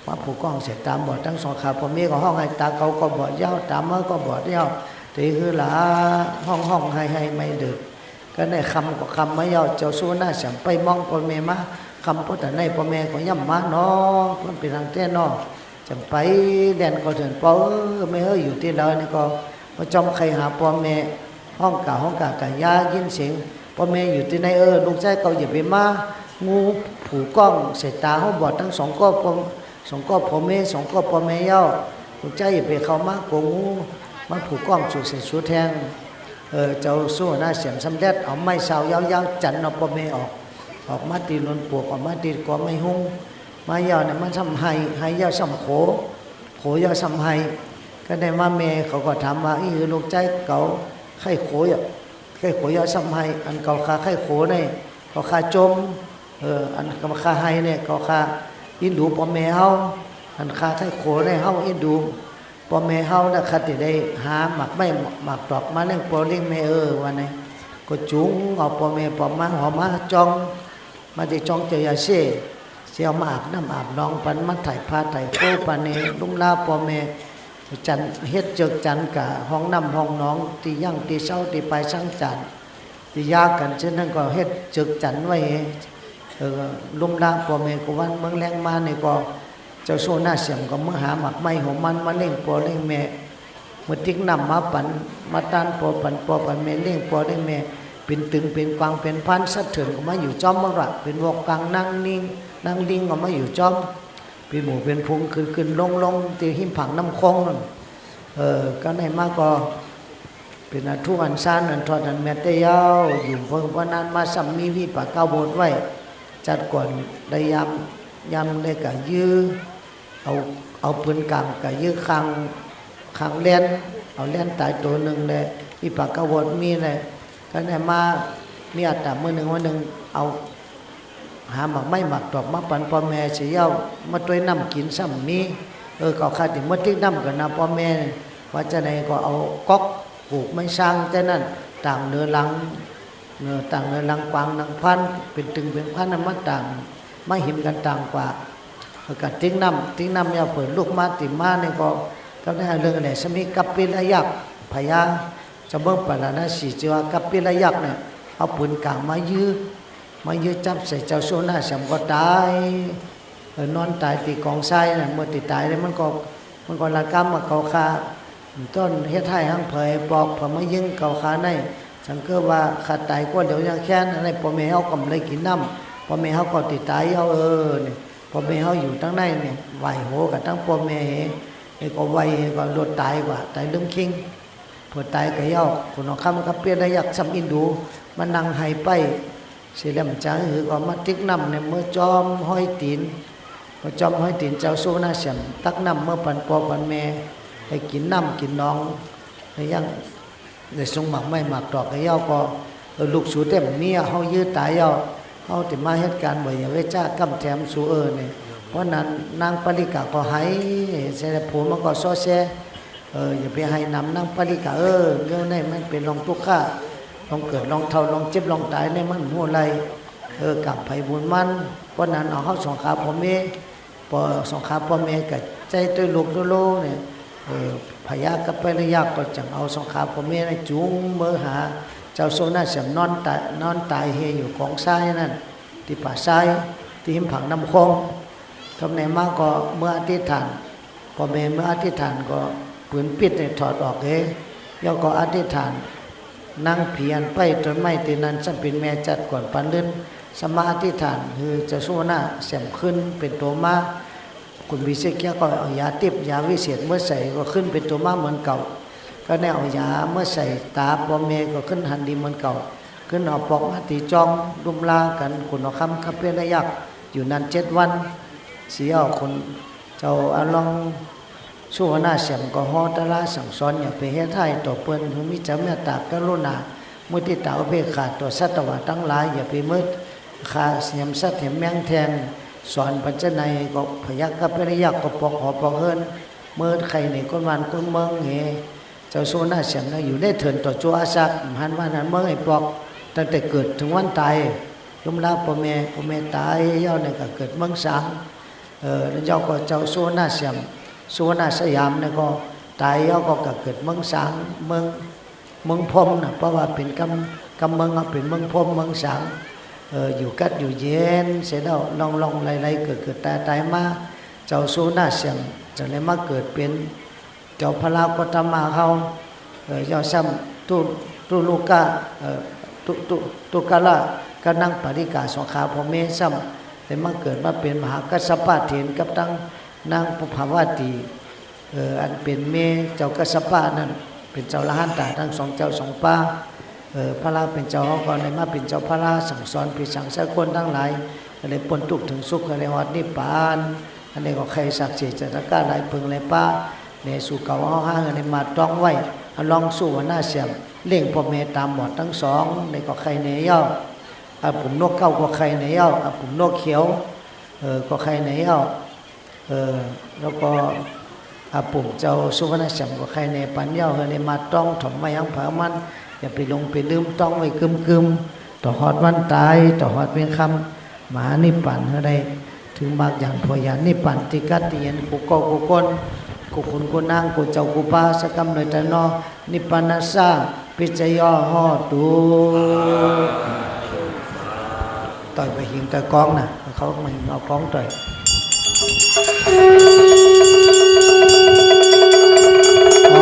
ມາຜູກ້ອງໃສ່ຕາບອດທັງສອງຂ້າງຜົວເມຍ ກໍຮ້ອງໄຫ້ ຕາເຂົາກໍບອດຍາວ ຕາມາກໍບອດຍາວ ເຕະຮືລາ ຮ້ອງຮ້ອງໄຫ້ໄຫ້ໄໝເດີດ ກໍໃນຄ່ຳກໍຄ່ຳມາແລ້ວ ເຈົ້າສຸວັນນະສະຫຍາມໄປມອງພໍ່ແມ່ມາ ຄ່ຳພໍຕາໄນພໍ່ແມ່ກໍຢ້ຳມາເນາະ ມັນເປັນຫຍັງແທ້ເນາະ ຈັ່ງໄປແລ່ນກໍເຖິງ ພໍ່ເອີຍ ແມ່ເອີຍ ຢູ່ທີ່ໃດ ນີ້ກໍມາຈ້ອມໄຄຫາພໍ່ແມ່ ຮ້ອງກາຮ້ອງກາກະຢາຍິນສຽງ ພໍ່ແມ່ຢູ່ທີ່ໃນ ເອີ ລູກຊາຍເຂົາຢ່າໄປມາ ງູຜູກ້ອງໃສ່ຕາເຮົາບອດທັງສອງກໍ ສອງກໍຜົວເມຍ ສອງກໍພໍ່ແມ່ແລ້ວ ລູກຊາຍຢ່າໄປເຂົ້າມາ ກົວງູມາຜູກ້ອງສູໃສ່ສູແທງ ເອີ ເຈົ້າສຸວັນນະສະຫຍາມສຳເລັດ ເອົາໄມ້ຊາວຍາວໆ ຈັນເອົາພໍ່ແມ່ອອກ ອອກມາຕີລຸນປົກ ອອກມາຕີກົກໄມ້ຮຸ່ງ ມາແລ້ວນີ້ມັນສ່ຳໄຫ້ ໄຫ້ແລ້ວສ່ຳໂຂ ໂຂແລ້ວສ່ຳໄຫ້ ກໍໄດ້ມາ ແມ່ເຂົາກໍຖາມວ່າ ອີ່ຫື ລູກຊາຍເຂົາໄຂ້ໂຂ ໄຂ້ໂຂແລ້ວສ່ຳໄຫ້ ອັນເຂົາຄາໄຂ້ໂຂນີ້ ເຂົາຄາຈົ່ມ ເອີ ອັນເຂົາຄາໄຫ້ນີ້ ເຂົາຄາອິນດູພໍ່ແມ່ເຮົາ ອັນຄາໄຂ້ໂຂນີ້ ເຮົາອິນດູ ພໍ່ແມ່ເຮົານະ ຄະຕິໄດ້ຫາໝາກໄມ້ໝາກຕອກມາລ້ຽງພໍ່ລ້ຽງແມ່ເອີ ວ່າແນວ ກໍຈູງເອົາພໍ່ແມ່ປອມມາ ເຮົາມາຈ່ອງ ມາແຕ່ຈ່ອງເຈົ້າຢາເຊ ຊິເອົາມາອາບນ້ຳອາບໜອງປັນ ມາໄຖພາໄຖໂຄປັນໃຫ້ລຸມລາພໍ່ແມ່ ຈັນ ເຮັດເຈິກຈັນກະຫ້ອງນ້ຳຫ້ອງໜອງ ທີ່ຢັ້ງທີ່ເຊົາ ທີ່ປາຍສັງຈານ ທີ່ຢາກັນ ເຊັ່ນນັ້ນກໍເຮັດເຈິກຈັນໄວ້ ເອີ ລຸມລາພໍ່ແມ່ ກະວັນເມືອງແລງມານີ້ກໍ ເຈົ້າໂຊນາສຽມກໍມາຫາໝາກໄມ້ຫົວມັນມາລ້ຽງພໍ່ລ້ຽງແມ່ ມາຕິກນ້ຳມາປັນ ມາຕານພໍ່ປັນພໍ່ປັນແມ່ ລ້ຽງພໍ່ລ້ຽງແມ່ ເປັນຕຶງເປັນກວາງເປັນພານສັດເຖິນກໍມາຢູ່ຈ້ອມໝົດລະ ເປັນວອກກາງນາງນິງ ນາງລິງກໍມາຢູ່ຈ້ອມ ເປັນໝູ່ເປັນຝູງ ຂຶ້ນໆລົງໆ ທີ່ຮິມຝັ່ງນ້ຳໂຂງນັ້ນ. ເອີ ກໍໄດ້ມາກໍເປັນອັນທຸກອັນຊານ ອັນທອດອັນແມັດແຕ່ຍາວ ຢູ່ເພິ່ງພະນານມາ ຊ້ຳມີວິປາກະໂຫວດໄວ້ ຈັດກ່ອນໄດ້ຍາມ ຍາມໃດກໍຢື້ ເອົາ ເອົາປືນກາງກະຢື້ຂ້າງ ຂ້າງແລ່ນ ເອົາແລ່ນຕາຍໂຕໜຶ່ງແຫຼະ ວິປາກະໂຫວດມີແຫຼະ. ກໍໄດ້ມາ ມີອາຕາມື້ໜຶ່ງ ວັນໜຶ່ງ ເອົາຫາໝາກໄມ້ໝາກຕອກມາປັນພໍ່ແມ່ຊິເຍົາ ມາຕ້ວຍນ້ຳກິນຊ້ຳມີ. ເອີ ເຂົາຂ້າຊິມາຕິກນ້ຳກັນນະພໍ່ແມ່ ວ່າຈັ່ງໃດກໍເອົາກອກປູກໄມ້ຊ້າງແຕ່ນັ້ນ ຕາງເໜືອຫຼັງ ເອີ ຕາງເໜືອຫຼັງກວາງນາງພານ ເປັນຕຶງເປັນພັນນະ ມາຕາງ ມາຫິມກັນຕາງກວ່າ ແລ້ວກໍຕິກນ້ຳ ຕິກນ້ຳແລ້ວເພິ່ນລຸກມາຕິມານີ້ກໍ ກໍໄດ້ເລື່ອງແຫຼະ ສະມີກັບປິລະຍັກ ພະຍາເຈົ້າເມືອງປາລານະສີ ຊື່ວ່າກັບປິລະຍັກນີ້ ເອົາປືນກາງມາຢື້ ມາຢື້ຈັບໃສ່ເຈົ້າສຸວັນນະສຽມກໍຕາຍ. ເອີ ນອນຕາຍທີ່ກອງຊາຍນັ້ນ ເມື່ອທີ່ຕາຍແລ້ວມັນກໍ ມັນກໍລະກຳວ່າເຂົາຂ້າ ຕ້ອນເຮັດຮ້າຍຮັງໃຜ ປອກເພິ່ນມາຍິງເຂົາຂ້າໃນ ສັງເກີວ່າຂ້າຕາຍກ່ອນແລ້ວຍັງແຄ້ນ ອັນໃດພໍ່ແມ່ເຮົາກໍບໍ່ໄດ້ກິນນ້ຳ ພໍ່ແມ່ເຮົາກໍຕິຕາຍເອົາ. ເອີ ນີ້ພໍ່ແມ່ເຮົາຢູ່ທາງໃນນີ້ ໄຫວ້ໂຫກັບທັງພໍ່ແມ່ເຮ ເຮກໍໄຫວ້ ເຮກໍລົດຕາຍກວ່າ ຕາຍລືມຄິງ. ເພິ່ນຕາຍກໍເອົາ ຄຸນທອງຄຳກັບປິລະຍັກຊ້ຳອິນດູ ມານັ່ງໄຫ້ໄປ ຊິແລ້ວຈາງຫືອກໍມາຕິກນ້ຳໃນມືຈອມຮອຍຕີນ ພໍຈອມຮອຍຕີນເຈົ້າສຸວັນນະສຽມ ຕັກນ້ຳມາປັນພໍ່ປັນແມ່ ໃຫ້ກິນນ້ຳກິນໜອງ ໃຫ້ຍັງ ໄດ້ສົ່ງໝາກໄມ້ໝາກຕອກໃຫ້ເຮົາກໍ ເອີ ລູກສູແຕ່ບໍ່ມີ ເຮົາຢື້ຕາຍເອົາ ເຮົາຊິມາເຮັດການບໍ່ຢາເວຈາກຳແຖມສູເອີນີ້. ເພາະນັ້ນນາງປາລິກາກໍໄຫ້ ເສດແລ້ວຜົວມັນກໍຊໍແຊ ເອີ ຢ່າໄປໄຫ້ນຳນາງປາລິກາເອີຍ ແນວໃດມັນເປັນລອງທຸກຂະ ລອງເກີດ ລອງເຖົ້າ ລອງເຈັບ ລອງຕາຍໃນມັນຮູ້ໄລ່ ເອີ ກຳໄຜບຸນມັນ. ເພາະນັ້ນເອົາເຮົາສອງຂາຜົວເມຍ ພໍສອງຂາພໍ່ແມ່ກໍໃຈໂຕຍລູກໂລໆນີ້ ເອີ ພະຍາກັບປິລະຍັກກໍຈັ່ງເອົາສອງຂາພໍ່ແມ່ນັ້ນຈູງມືຫາເຈົ້າສຸວັນນະສຽມ ນອນຕາຍ ນອນຕາຍເຮຢູ່ກອງຊາຍນັ້ນ ທີ່ປ່າຊາຍ ທີ່ຮິມຝັ່ງນ້ຳໂຂງ. ທຳໃດມາກໍເມືອອະທິຖານ ພໍ່ແມ່ເມືອອະທິຖານກໍປືນປິດໃຫ້ຖອດອອກເຮ ແລ້ວກໍອະທິຖານ ນາງຜີອັນໄປຕົ້ນໄມ້ຕີນັ້ນ ຊ້ຳເປັນແມ່ຈັດກວນປານເລີນ ສະມາອະທິຖານ ຄືເຈົ້າສຸວັນນະສຽມຂຶ້ນເປັນໂຕມາ ຄຸນວິເສດແກ້ວກໍເອົາຢາຕິບ ຢາວິເສດເມືອໃສ່ ກໍຂຶ້ນເປັນໂຕມາເໝືອນເກົ່າ ກໍໄດ້ເອົາຢາເມືອໃສ່ຕາພໍ່ແມ່ ກໍຂຶ້ນຫັນດີເໝືອນເກົ່າ ຂຶ້ນເອົາປອກມາຕີຈອງ ລຸມລາກັນ ຂຸນທອງຄຳກັບປິລະຍັກ ຢູ່ນັ້ນເຈັດວັນ ຊິເອົາຂຸນ ເຈົ້າອາລອງສຸວັນນະສຽມກໍຫໍຕະລາສັ່ງສອນ ຢ່າໄປເຮັດຮ້າຍຕໍ່ເພິ່ນ ໃຫ້ມີໃຈເມດຕາກະລຸນາ ມຸທິຕາອຸເບກຂາຕໍ່ສັດຕະວາທັງຫຼາຍ ຢ່າໄປເມີດຂ້າຫຽມສັດຫຽມແມງແທງ ສອນປັນຈະໃນກໍພະຍາກັບປິລະຍັກກໍປອກຫໍປອກເຮືອນ ເມີດໄຄເໜີຄົນບ້ານຄົນເມືອງເຮ ເຈົ້າສຸວັນນະສຽມນັ້ນຢູ່ໃນເທີນຕໍ່ຈຸອາສັກ ຫັນບ້ານຫັນເມືອງໃຫ້ປອກ ຕັ້ງແຕ່ເກີດເຖິງວັນຕາຍ ລຸມລາພໍ່ແມ່ ພໍ່ແມ່ຕາຍແລ້ວນີ້ກໍເກີດເມືອງສາງ ເອີ ແລ້ວເຈົ້າກໍເຈົ້າສຸວັນນະສຽມ ສຸວັນນະສະຫຍາມນີ້ກໍຕາຍແລ້ວກໍ ກໍເກີດເມືອງສາງ ເມືອງ ເມືອງພົມນະ ເພາະວ່າເປັນກຳ ກຳເມືອງເຮົາເປັນເມືອງພົມເມືອງສາງ ເອີ ຢູ່ກັດຢູ່ເຢັນ ເສັດແລ້ວລ່ອງໆໄຫຼໆ ເກີດໆຕາຍໆມາ ເຈົ້າສຸວັນນະສຽມຈຶ່ງໄດ້ມາເກີດເປັນ ເຈົ້າພະລາໂຄຕະມະເຮົາ ເອີ ເຈົ້າຊ້ຳຕຸ ຕຸລຸກະ ເອີ ຕຸ ຕຸ ຕຸກະລະ ກັບນາງປາລິກາ ສອງຂາຜົວເມຍຊ້ຳ ໄດ້ມາເກີດມາເປັນມະຫາກັດສະປະເຖນ ກັບທັງນາງປຸບພະວາຕີ ເອີ ອັນເປັນເມເຈົ້າກັດສະປະນັ້ນ ເປັນເຈົ້າລະຫັນຕາທັງສອງເຈົ້າສອງປາ ເອີ ພະລາເປັນເຈົ້າເຮົາກໍໄດ້ມາເປັນເຈົ້າພະລາ ສັ່ງສອນພິສັງສາກົນທັງຫຼາຍ ໃຫ້ໄດ້ພົ້ນທຸກເຖິງສຸກ ໃຫ້ໄດ້ຮອດນິບປານ ອັນນີ້ກໍໄຄສັກເສຈັດຕະກະຫຼາຍເພິ່ງຫຼາຍປາ ແດ່ສູ່ເກົ່າເຮົາຫາເງິນໃຫ້ມາຕ້ອງໄວ້ ອາລອງສຸວັນນະສຽມ ລ້ຽງພໍ່ແມ່ຕາບອດທັງສອງ ນີ້ກໍໄຄແດ່ເຍົາ ອາປຸ້ມນົກເກົ້າກໍໄຄແດ່ເຍົາ ອາປຸ້ມນົກຂຽວ ເອີ ກໍໄຄແດ່ເຍົາ ເອີ ແລ້ວກໍອາປຸ້ມເຈົ້າສຸວັນນະສຽມກໍໄຄແດ່ປານເຍົາ ເຮົາໄດ້ມາຕ້ອງຖອມໄວ້ຫຍັງເຜາມັນ ຢ່າໄປຫຼົງໄປລືມ ຕ້ອງໄວ້ກຶມໆ ຕໍ່ຮອດວັນຕາຍ ຕໍ່ຮອດວຽງຄ່ຳ ມະຫານິບປານ ເຮົາໄດ້ ເຖິງມາກຍານໂພຍານນິບປານ ທີ່ກັດທີ່ເຢັນ ຄູ່ເກົ່າຄູ່ຄົນ ຄູ່ຂຸນຄູ່ນາງ ຄູ່ເຈົ້າຄູ່ປາ ສະກຳເນີຍຕະນໍ ນິບປານະສາ ປິດຈະຍອ ໂຫຕຸ ຕ່ອຍໄປຫິງຕ່ອຍກອງນະ ເຂົາມາຫິງເອົາກອງຕ່ອຍ ອ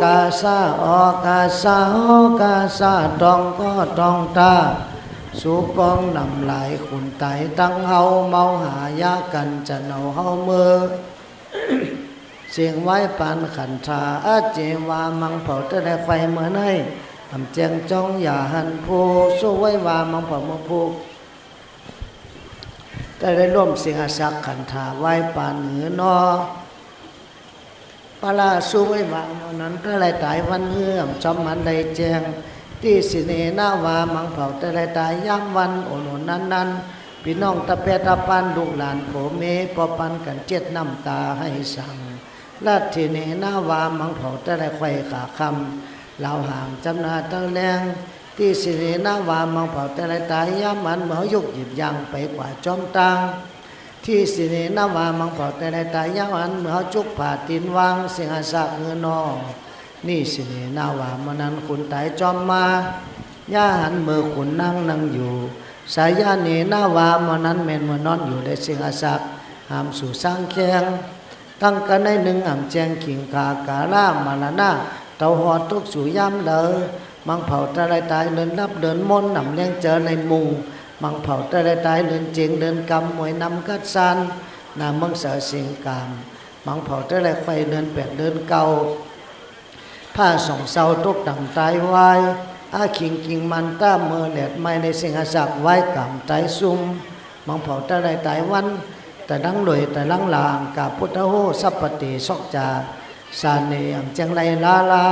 ກາສາ ອອກາສາ ອອກາສາ ຕອງກໍຕອງຕາ ສູກອງນ້ຳລາຍຂຸນຕາຍທັງເຮົາ ເມົາຫາຢາກັນຈະເນົ່າເຮົາເມີ ເສັງໄວ້ປານຂັນທາ ອາເຈວາມັງເຜົາ ແຕ່ໄດ້ໄຂວ້ເມືອໃນ ອຳແຈ້ງຈ້ອງຢ່າຫັນຜູ້ ສູ້ໄວ້ວ່າມັງເຜົາເມືອຜູ້ ແຕ່ໄດ້ລວມສິງຫະສັກຂັນທາໄວ້ປານຫືນໍ ປະລາສູ້ໄວ້ວ່າເມື່ອນັ້ນ ແຕ່ໄດ້ຕາຍວັນເຮືອມ ຈອມມັນໄດ້ແຈ້ງ ຕິສິເນນະວາມັງເຜົາ ແຕ່ໄດ້ຕາຍຍາມວັນ ໂອໂນນນັ້ນໆ ພີ່ນ້ອງຕະແປະຕະປານ ລູກຫຼານຜົວເມ ພໍປັນກັນເຈັດນ້ຳຕາໄຫ້ສັງ ລັດທິເນນະວາມັງເຜົາ ແຕ່ໄດ້ໄຂວ້ຂາຄຳ ລາວຫາງຈຳໜ້າຕາແລງ ຕິສິເນນະວາມັງເຜົາ ແຕ່ໄດ້ຕາຍຍາມອັນ ເມື່ອເຮົາຍົກຫຍິບຍ່າງໄປກວ່າຈອມຕ່າງ ທິສິເນນະວາມັງເຜາ ແຕ່ໄດ້ຕາຍຍາວອັນ ເມື່ອເຮົາຈຸກຜ້າຕີນວາງ ສິງຫະສັກເຫືອນອ ນິສິເນນະວາ ເມື່ອນັ້ນຂຸນຕາຍຈອມມາ ຍາຫັນເມື່ອຂຸນນາງນັ່ງຢູ່ ສາຍາເນນະວາ ເມື່ອນັ້ນແມ່ນເມື່ອນອນຢູ່ ແລະ ສິງຫະສັກຫາມສູ່ສ້າງແຄງ ທັງກັນໃນໜຶ່ງອຳແຈ້ງ ຄີງຄາກາລາມະລະນະ ເຕົາຮອດຕົກສູ່ຍາມເລີ ມັງເຜົາແຕ່ໄດ້ຕາຍເລີນລັບເລີນມົນ ນຳແລງເຈີໄລມຸງ ມັງເຜົາແຕ່ໄດ້ຕາຍເລີນເຈີງເລີນກຳ ມວຍນຳກັດຊານ ໜ້າເມືອງສາສິງກາມ ມັງເຜົາແຕ່ໄດ້ໄຂວ້ເລີນແປດເລີນເກົ້າ ພາສອງເຊົາຕົກດຳຕາຍວາຍ ອາຄິງກິງມັນຕາ ເມີແລດໄມ້ໃນສິງຫະສັກວາຍກາມຕາຍຊຸ່ມ ມັງເຜົາແຕ່ໄດ້ຕາຍວັນ ຕະລັງລວຍຕະລັງລາງ ກາພຸດທະໂຫ ສັບປະເຕ ຊອກຈາ ສາເນ ອຳແຈ້ງໄລລາລາ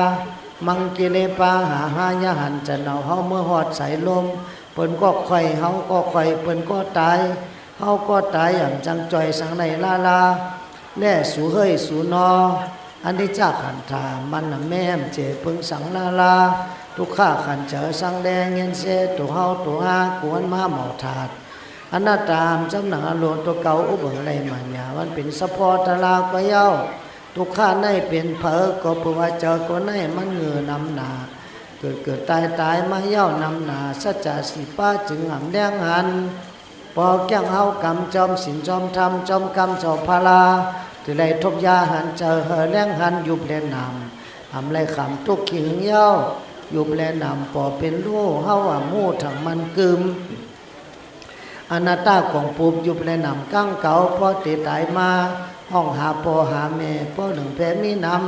ມັງກິເລປາ ຫາຫາຍາຫັນຈະເນົ່າ ເຮົາເມືອຮອດສາຍລົມ ເພິ່ນກໍໄຂວ້ ເຮົາກໍໄຂວ້ ເພິ່ນກໍຕາຍ ເຮົາກໍຕາຍ ອຳຈັງຈ່ອຍສັງໄລລາລາ ແລສູເຮີຍສູໜໍ ອະນິດຈະຂັນທາ ມັນນະແມ່ມເຈເພິ່ງສັງລາລາ ທຸກຂະຂັນເຈີສັງແລງ ເງນເຊ ໂຕເຮົາໂຕຫາ ກວນມາເໝົາທາດ ອະນັດຕາ ອຳຈຳໜັງອາໂລ ໂຕເກົ່າອຸເບີງໄລມາຍາ ມັນເປັນສະເພາະຕະລາກໍເຍົາ ທຸກຂະໃນເປັນເຜີ ກໍເພາະວ່າເຈີກໍໃນມັນເຫງືອນຳໜ້າ ເກີດເກີດຕາຍຕາຍມາເຍົານຳໜ້າ ສັດຈະສີປາຈຶ່ງອຳແລງຫັນ ພໍແກ້ງເຮົາກຳຈອມສິນຈອມທຳ ຈອມກຳເຈົ້າພະລາ ທີ່ໄດ້ທົບຢາຫັນເຈີເຫີແລງຫັນ ຍຸບແລນຳ ອຳໄລຄຳຕົກຂີ້ຫຶງເຍົາ ຍຸບແລນຳ ປໍເປັນລູກເຮົາອຳຮູ້ທັງມັນກຶມ ອະນັດຕາກອງປຸບ ຍຸບແລນຳກາງເກົ່າ ພໍເຕຕາຍມາ ຮ້ອງຫາພໍ່ຫາແມ່ ພໍ່ໜຶ່ງແຜ່ມີນຳ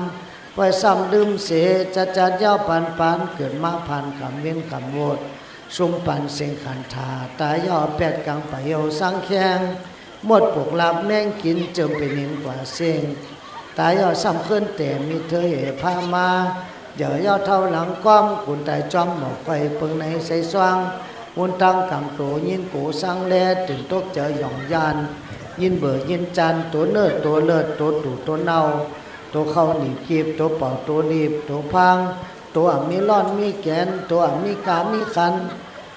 ປ່ອຍຊ້ຳລືມເສ ຈັດຈັດຍາວປານປານ ເກີດມາຜ່ານຄຳເວັນຄຳໂຫວດ ຊຸມປັນເສັງຂັນທາ ຕາຍເຍົາແປດກາງປະໂຫຍສັງແຂງ ໝົດປົກລາບແມງກິນ ເຈີມເປັນຫີນກວ່າເສັງ ຕາຍເຍົາຊ້ຳເຂີນແຕ່ມີເທີເຫພາມາ ເຢີເຍົາເທົາຫຼັງກ້ອມ ຂຸນຕາຍຈອມໝອກໄຟເປິງໃນໃສສວ່າງ ມຸນຕັງກຳໂຕຍິນໂກສັງແລ ຕື່ນຕົກເຈີຫຍອງຢ້ານ ຍິນເບີຍິນຈານ ໂຕເນີໂຕເລີດ ໂຕຕູໂຕເນົ່າ ໂຕເຂົ້າໜີບກີບ ໂຕເປົ່າໂຕລີບ ໂຕພາງ ໂຕອຳມີລອນມີແກນ ໂຕອຳມີກາມີຂັນ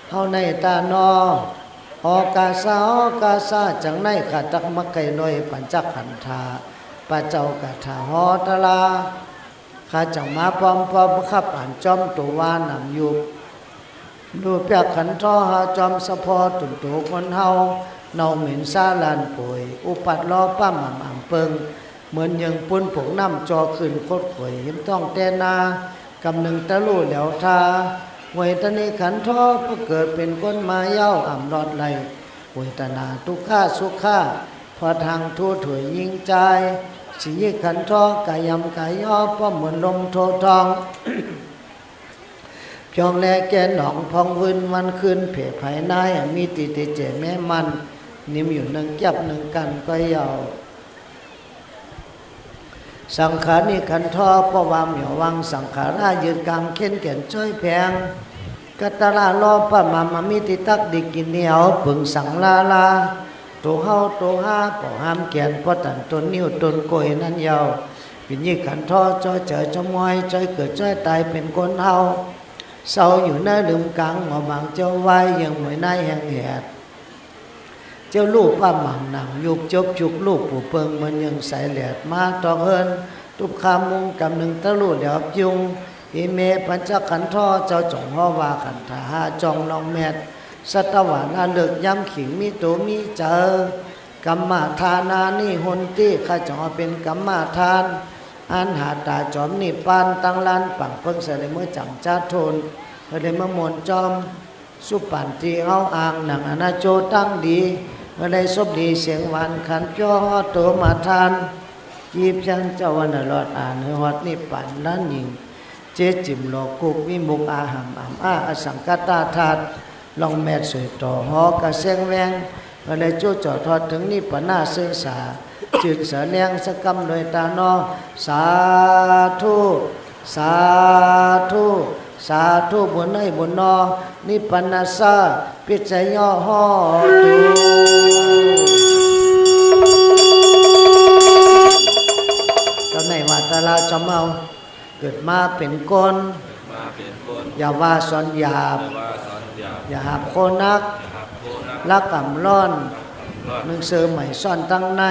ເຮົາໃນຕານໍ ອອກາຊາ ອອກາຊາ ຈັ່ງໃນຂ້າຕັກມັກໄກ່ນ້ອຍ ປັນຈັກຂັນທາ ພະເຈົ້າກະຖາຫໍຕະລາ ຂ້າເຈົ້າມາພ້ອມພ້ອມ ບັງຄັບອານຈອມໂຕວານຳຍຸບ ດູປຽກຂັນທໍຫາຈອມສະເພາະ ຕຸນໂຕຄົນເຮົາ ເນົ່າເໝັນຊາລານໂປຍ ອຸປັດລໍປ້າມອຳອຳເປິງ ເໝືອນເຢິງປຸນຜົງນ້ຳ ຈໍຂຶ້ນຄົດຂົວຍ ຫິມທ້ອງແຕ່ນາ ກຳໜຶ່ງຕະລຸແຫຼວທາ ຫວຍຕະນິຂັນທໍ ພະເກີດເປັນຄົນມາເຍົາ ອຳລອດໄລ່ ເວທະນາ ທຸກຂະ ສຸຂະ ພອດຮັງທູດຖວຍຍິງຈາຍ ສີຍິກຂັນທໍ ກາຍຳກາຍອ ປ້ອມເໝືອນລົມໂທທອງ ພຽງແລແກ່ໜອງພອງວືນ ວັນຄືນເພໄພນາຍ ມີຕິເຕເຈແມ່ມັນ ນິມຢູ່ໜຶ່ງແກັບໜຶ່ງກັນກໍເຍົາ ສັງຂານິຂັນທໍ ເພາະວ່າໝຽວວັງ ສັງຂາລາຢືນກາງ ເຂັນແກ່ນຈ້ອຍແຜງ ກັດຕະລາລໍປະມາມາ ມີຕິຕັກດີກິນໜຽວ ເປິງສັງລາລາ ໂຕເຮົາໂຕຫາ ປອກຫາມແກ່ນ ປອກຕັນຕົ້ນນິ້ວຕົ້ນກ້ວຍນັ້ນເຍົາ ວິນຍິກຂັນທໍ ຈ້ອຍເຈີຈ້ອຍມວຍ ຈ້ອຍເກີດຈ້ອຍຕາຍເປັນຄົນເຮົາ ເຊົາຢູ່ໃນລືມກາງ ງໍບາງເຈົ້າວາຍ ເຍືອງມວຍນາຍແຫ່ງແຫດ ເຈົ້າລູກປ້າໝາງໜັງ ຍຸກຈົບຈຸກລູກຜູ້ເປິງ ເໝືອນເຢິງສາຍແຫຼດມາຕອກເຮີນ ຕຸບຄາມຸງ ກຳໜຶ່ງຕະລຸແຫຼວປິງ ອີເມ ປັນຈັກຂັນທໍ ເຈົ້າຈົ່ງຫໍວ່າຂັນທາ ຫາຈ່ອງນ້ອງແມັດ ສັດຕະວາລະເລິກຍາມຂິງ ມີໂຕມີເຈີ ກຳມະທານານິຫົນຕິ ຂ້າເຈົ້າເປັນກຳມະທານ ອັນຫາຕາຈອມນິບປານ ຕັ້ງລານປາງເພິ່ງ ສະເດເມືອຈັງຈາໂທນ ສະເດເມືອມວນຈອມ ສຸປັນຕິເຮົາອ້າງນັງອະນາໂຈຕັ້ງດີ ເມື່ອໄດ້ສົບດີສຽງຫວານຂັນ ເພື່ອຮອດໂຕມາທານ ຈີບຈັນເຈົ້າວັນນະລອດອານ ໃຫ້ຮອດນິບປານລ້ານຍິງ ເຈຈິມໂລກຸກວິມຸກອາຫັງອຳອາອະສັງກະຕາທາດ ລ່ອງແມດສວຍຕໍ່ຫໍກະແຊງແວງ ເພື່ອໄດ້ຈຸຈອດຮອດເຖິງນິບປານາເສີສາ ຈຶກສະແນງສະກຳດ້ວຍຕານໍ ສາທຸ ສາທຸ ສາທຸ ບຸນໃນບຸນນໍ ນິບປານາສາ ປິດໃຈຍໍຮອດ ເຈົ້າໃນວ່າຕາລາຈອມເຮົາ ເກີດມາເປັນຄົນ ມາເປັນຄົນ ຢ່າວ່າສອນຢາບ ຢ່າວ່າສອນຢາບ ຢ່າຫາບໂຄໜັກ ຢ່າຫາບໂຄໜັກ ລັກອຳລ້ອນ ລັກອຳລ້ອນ ໜຶ່ງເສີມໃໝຊ້ອນຕັ້ງໃນ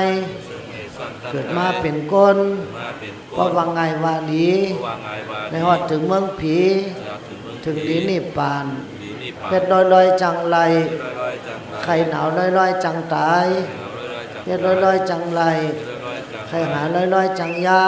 ເກີດມາເປັນຄົນ ເກີດມາເປັນຄົນ ເພາະວ່າງ່າຍວ່າດີ ເພາະວ່າງ່າຍວ່າດີ ໄດ້ຮອດເຖິງເມືອງຜີ ໄດ້ຮອດເຖິງເມືອງຜີ ເຖິງດີນິບປານ ເຖິງດີນິບປານ ເຮັດລອຍໆຈັ່ງໄຫຼ ເຮັດລອຍໆຈັ່ງໄຫຼ ໄຂ້ໜາວລອຍໆຈັ່ງຕາຍ ໄຂ້ໜາວລອຍໆຈັ່ງຕາຍ ເຮັດລອຍໆຈັ່ງໄຫຼ ເຮັດລອຍໆຈັ່ງໄຫຼ ໄຂ້ຫາລອຍໆຈັ່ງຢາ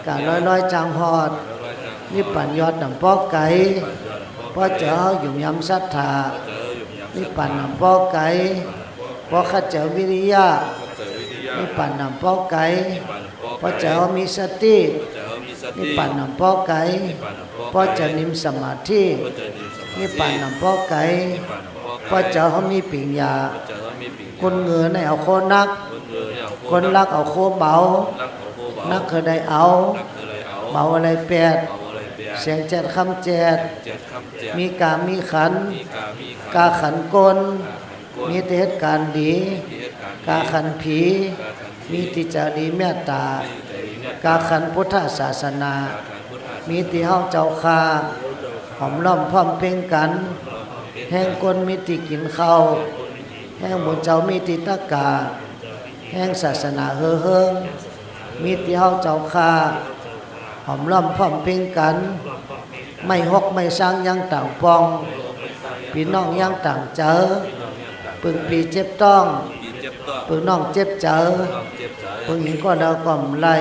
ໄຂ້ຫາລອຍໆຈັ່ງຢາ ກາລອຍໆຈັ່ງຮອດ ກາລອຍໆຈັ່ງຮອດ ນິບປານຍອດນຳບໍ່ໄກ ນິບປານຍອດນຳບໍ່ໄກ ພໍໃຈເຮົາຫຍຸ້ງຢຳສັດທາ ພໍໃຈເຮົາຫຍຸ້ງຢຳສັດທາ ນິບປານນຳບໍ່ໄກ ພໍໃຈເຮົາຫຍຸ້ງຍຳສັດທາ ພໍຂະເຈົ້າວິລິຍະ ຂໍໃຈວິລິຍະ ນິບປານນຳບໍ່ໄກ ນິບປານນຳບໍ່ໄກ ພໍໃຈເຮົາມີສະຕິ ຂໍໃຈເຮົາມີສະຕິ ນິບປານນຳບໍ່ໄກ ນິບປານນຳບໍ່ໄກ ພໍໃຈນິມສະມາທິ ຂໍໃຈນິມສະມາທິ ນິບປານນຳບໍ່ໄກ ນິບປານນຳບໍ່ໄກ ພໍໃຈເຮົາມີປິງຍາ ພໍໃຈເຮົາມີປິງຍາ ຄົນເງືອໃນເອົາໂຄໜັກ ຄົນເງືອໃນເອົາໂຄໜັກ ຄົນລັກເອົາໂຄເບົາ ລັກເອົາໂຄເບົາ ໜັກຄືໄດ້ເອົາ ໜັກຄືໄດ້ເອົາ ເບົາໄດ້ແປດ ເບົາໄດ້ແປດ ສຽງແຈດຄຳແຈດ ສຽງແຈດຄຳແຈດ ມີກາມີຂັນ ມີກາມີຂັນ ກາຂັນກົນ ກາຂັນ ມີແຕ່ເຮັດການດີ ມີແຕ່ເຮັດການດີ ກາຂັນຜີ ກາຂັນຜີ ມີແຕ່ໃຈດີແມ່ດຕາ ມີແຕ່ໃຈດີແມ່ດຕາ ກາຂັນພຸດທະສາສະໜາ ກາຂັນພຸດທະສາສະໜາ ມີແຕ່ເຮົາເຈົ້າຂ້າ ເຮົາເຈົ້າຂ້າ ຫອມລ້ອມພ້ອມເພັງກັນ ຫອມລ້ອມພ້ອມເພັງກັນ ແຮງຄົນມີແຕ່ກິນເຂົ້າ ແຮງຄົນມີແຕ່ກິນເຂົ້າ ແຮງໝູ່ເຈົ້າມີແຕ່ຕະກາ ແຮງສາສະໜາເຫີເຫິງ ມີແຕ່ເຮົາເຈົ້າຂ້າ ຫອມລ້ອມພ້ອມເພັງກັນ ໄມ້ຮົກໄມ້ຊາງຍັງຕ່າງປ່ອງ ພີ່ນ້ອງຍັງຕ່າງເຈີ ປຶງປີເຈັບຕ້ອງ ປຶງນ້ອງເຈັບເຈີ ປຶງຫຍັງກໍແລ້ວກໍບໍ່ໄດ້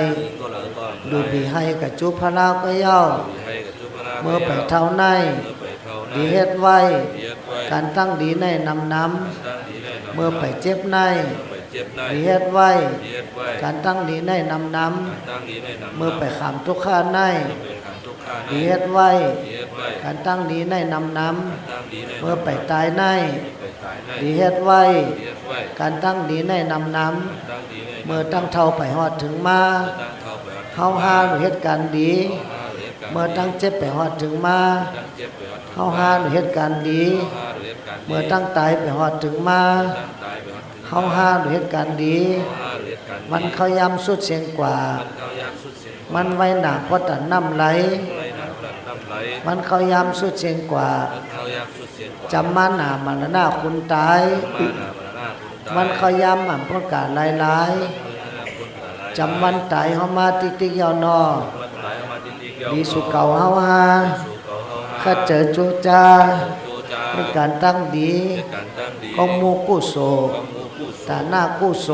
ດູບີໄຮກະຈຸພະລາກໍເຍົາ ເມື່ອໄປເທົ່າໃນ ດີເຮັດໄວ້ ການຕັ້ງດີໃນນຳນຳ ເມື່ອໄປເຈັບໃນ ດີເຮັດໄວ້ ການຕັ້ງດີໃນນຳນຳ ເມື່ອໄປຂ້າມທຸກຂະໃນ ດີເຮັດໄວ້ ການຕັ້ງດີໃນນຳນຳ ເມື່ອໄປຕາຍໃນ ດີເຮັດໄວ້ ການຕັ້ງດີໃນນຳນຳ ເມື່ອຕັ້ງເຖົ້າໄປຮອດເຖິງມາ ເຮົາຫາເຮັດການດີ ເມື່ອຕັ້ງເຈັບໄປຮອດເຖິງມາ ເຮົາຫາເຮັດການດີ ເມື່ອຕັ້ງຕາຍໄປຮອດເຖິງມາ ເຮົາຫາເຮັດການດີ ມັນເຂົ້າຍາມສຸດສຽງກວ່າ ມັນໄວໜາພໍຕັນນ້ຳໄຫຼ ມັນເຂົ້າຍາມສຸດສຽງກວ່າ ຈຳມານາມະລະນະຄຸນຕາຍ ມັນເຂົ້າຍາມອັນພົ້ນການຫຼາຍໆ ຈຳວັນຕາຍເຮົາມາຕິກໆເຍົານໍ ດີສູ່ເກົ່າເຮົາຫາ ຂັດເຈີຈູຈາ ເຮັດການຕັ້ງດີ ກອງໝູ່ກຸໂສ ທານະກຸໂສ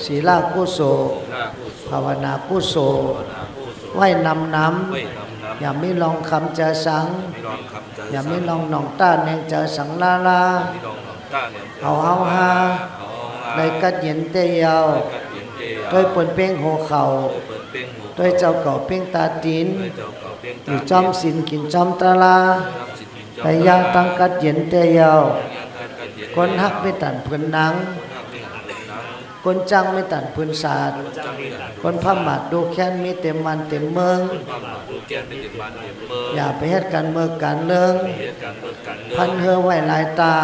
ສີລະກຸໂສ ພາວະນາກຸໂສ ໄວ້ນຳນຳ ຢ່າມີລອງຄຳຈາສັງ ຢ່າມີລອງໜອງຕາແນງຈາສັງລາລາ ເອົາເຮົາຫາ ໄດ້ກັດເຢັນແຕ່ເຍົາ ດ້ວຍເພິ່ນເປັງຫົວເຂົ່າ ດ້ວຍເຈົ້າເກົ່າເປັງຕາຕີນ ຢູ່ຈອມສິນກິນຈອມຕາລາ ໄດ້ຢ່າຕັ້ງກັດເຢັນແຕ່ເຍົາ ຄົນຮັກມີຕັນພື້ນໜັງ ຄົນຈັງມີຕັນພື້ນສາດ ຄົນພະມາດດູແຄ້ນມີເຕັມບ້ານເຕັມເມືອງ ຢ່າໄປເຮັດການເມີກການເລີງ ພັນເຮືອໄວ້ຫຼາຍຕາ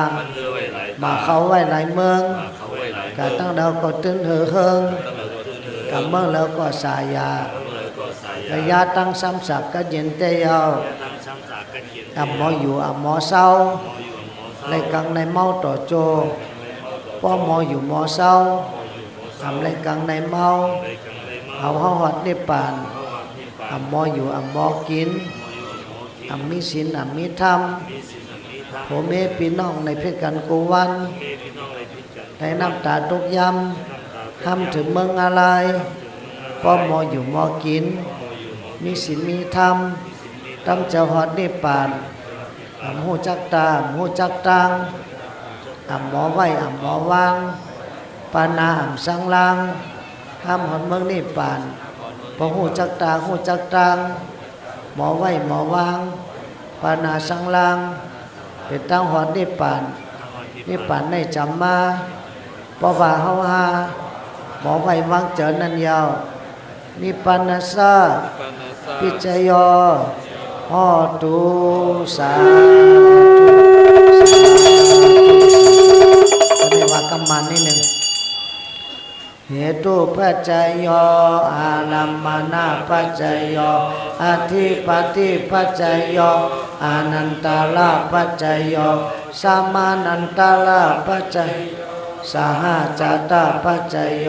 ໝາເຂົ້າໄວ້ຫຼາຍເມືອງ ກາຕັ້ງແລ້ວກໍຕື່ນເຫີເຫິງ ກາເມືອງແລ້ວກໍສາຢາ ໄດ້ຢ່າຕັ້ງຊ້ຳສາກກັດເຢັນແຕ່ເຍົາ ອຳໝໍຢູ່ອຳໝໍເຊົາ ໄລ່ກັງໃນເມົາຕໍ່ໂຈ ປໍໝໍຢູ່ໝໍເຊົາ ອຳໄລ່ກັງໃນເມົາ ເອົາເຮົາຮອດນິບປານ ອຳໝໍຢູ່ອຳໝໍກິນ ອຳມີສິນອຳມີທຳ ພໍ່ແມ່ພີ່ນ້ອງໃນເພດກັນກູວັນ ໄດ້ນ້ຳຕາຕົກຢຳ ຮຳເຖິງເມືອງອາລາຍ ພໍໝໍຢູ່ໝໍກິນ ມີສິນມີທຳ ຕຳເຈົ້າຮອດນິບປານ ອຳຮູ້ຈັກຕາ ອຳຮູ້ຈັກຕັ້ງ ອຳໝໍໄວ້ ອຳໝໍວາງ ປານາ ອຳສັງລາງ ຫ້າມຮອດເມືອງນິບປານ ບໍ່ຮູ້ຈັກຕາ ຮູ້ຈັກຕັ້ງ ໝໍໄວ້ ໝໍວາງ ປານາສັງລາງ ເປັນທາງຮອດນິບປານ ນິບປານໃນຈຳມາ ເພາະວ່າເຮົາຫາ ໝໍໄວ້ວາງເຈີນັ້ນຍາວ ນິບປານະສະ ປັດຈະໂຍ ໂຫຕຸ ສາທຸ ສາທຸ ສາທຸ ສາທຸ ອັນນີ້ວ່າກຳມານນິດໜຶ່ງ ເຫຕຸປັດຈະໂຍ ອາລຳມະນະປັດຈະໂຍ ອະທິປະຕິປັດຈະໂຍ ອະນັນຕະລະປັດຈະໂຍ ສະມານັນຕະລະປັດຈະໂຍ ສະຫະຈາຕະປັດຈະໂຍ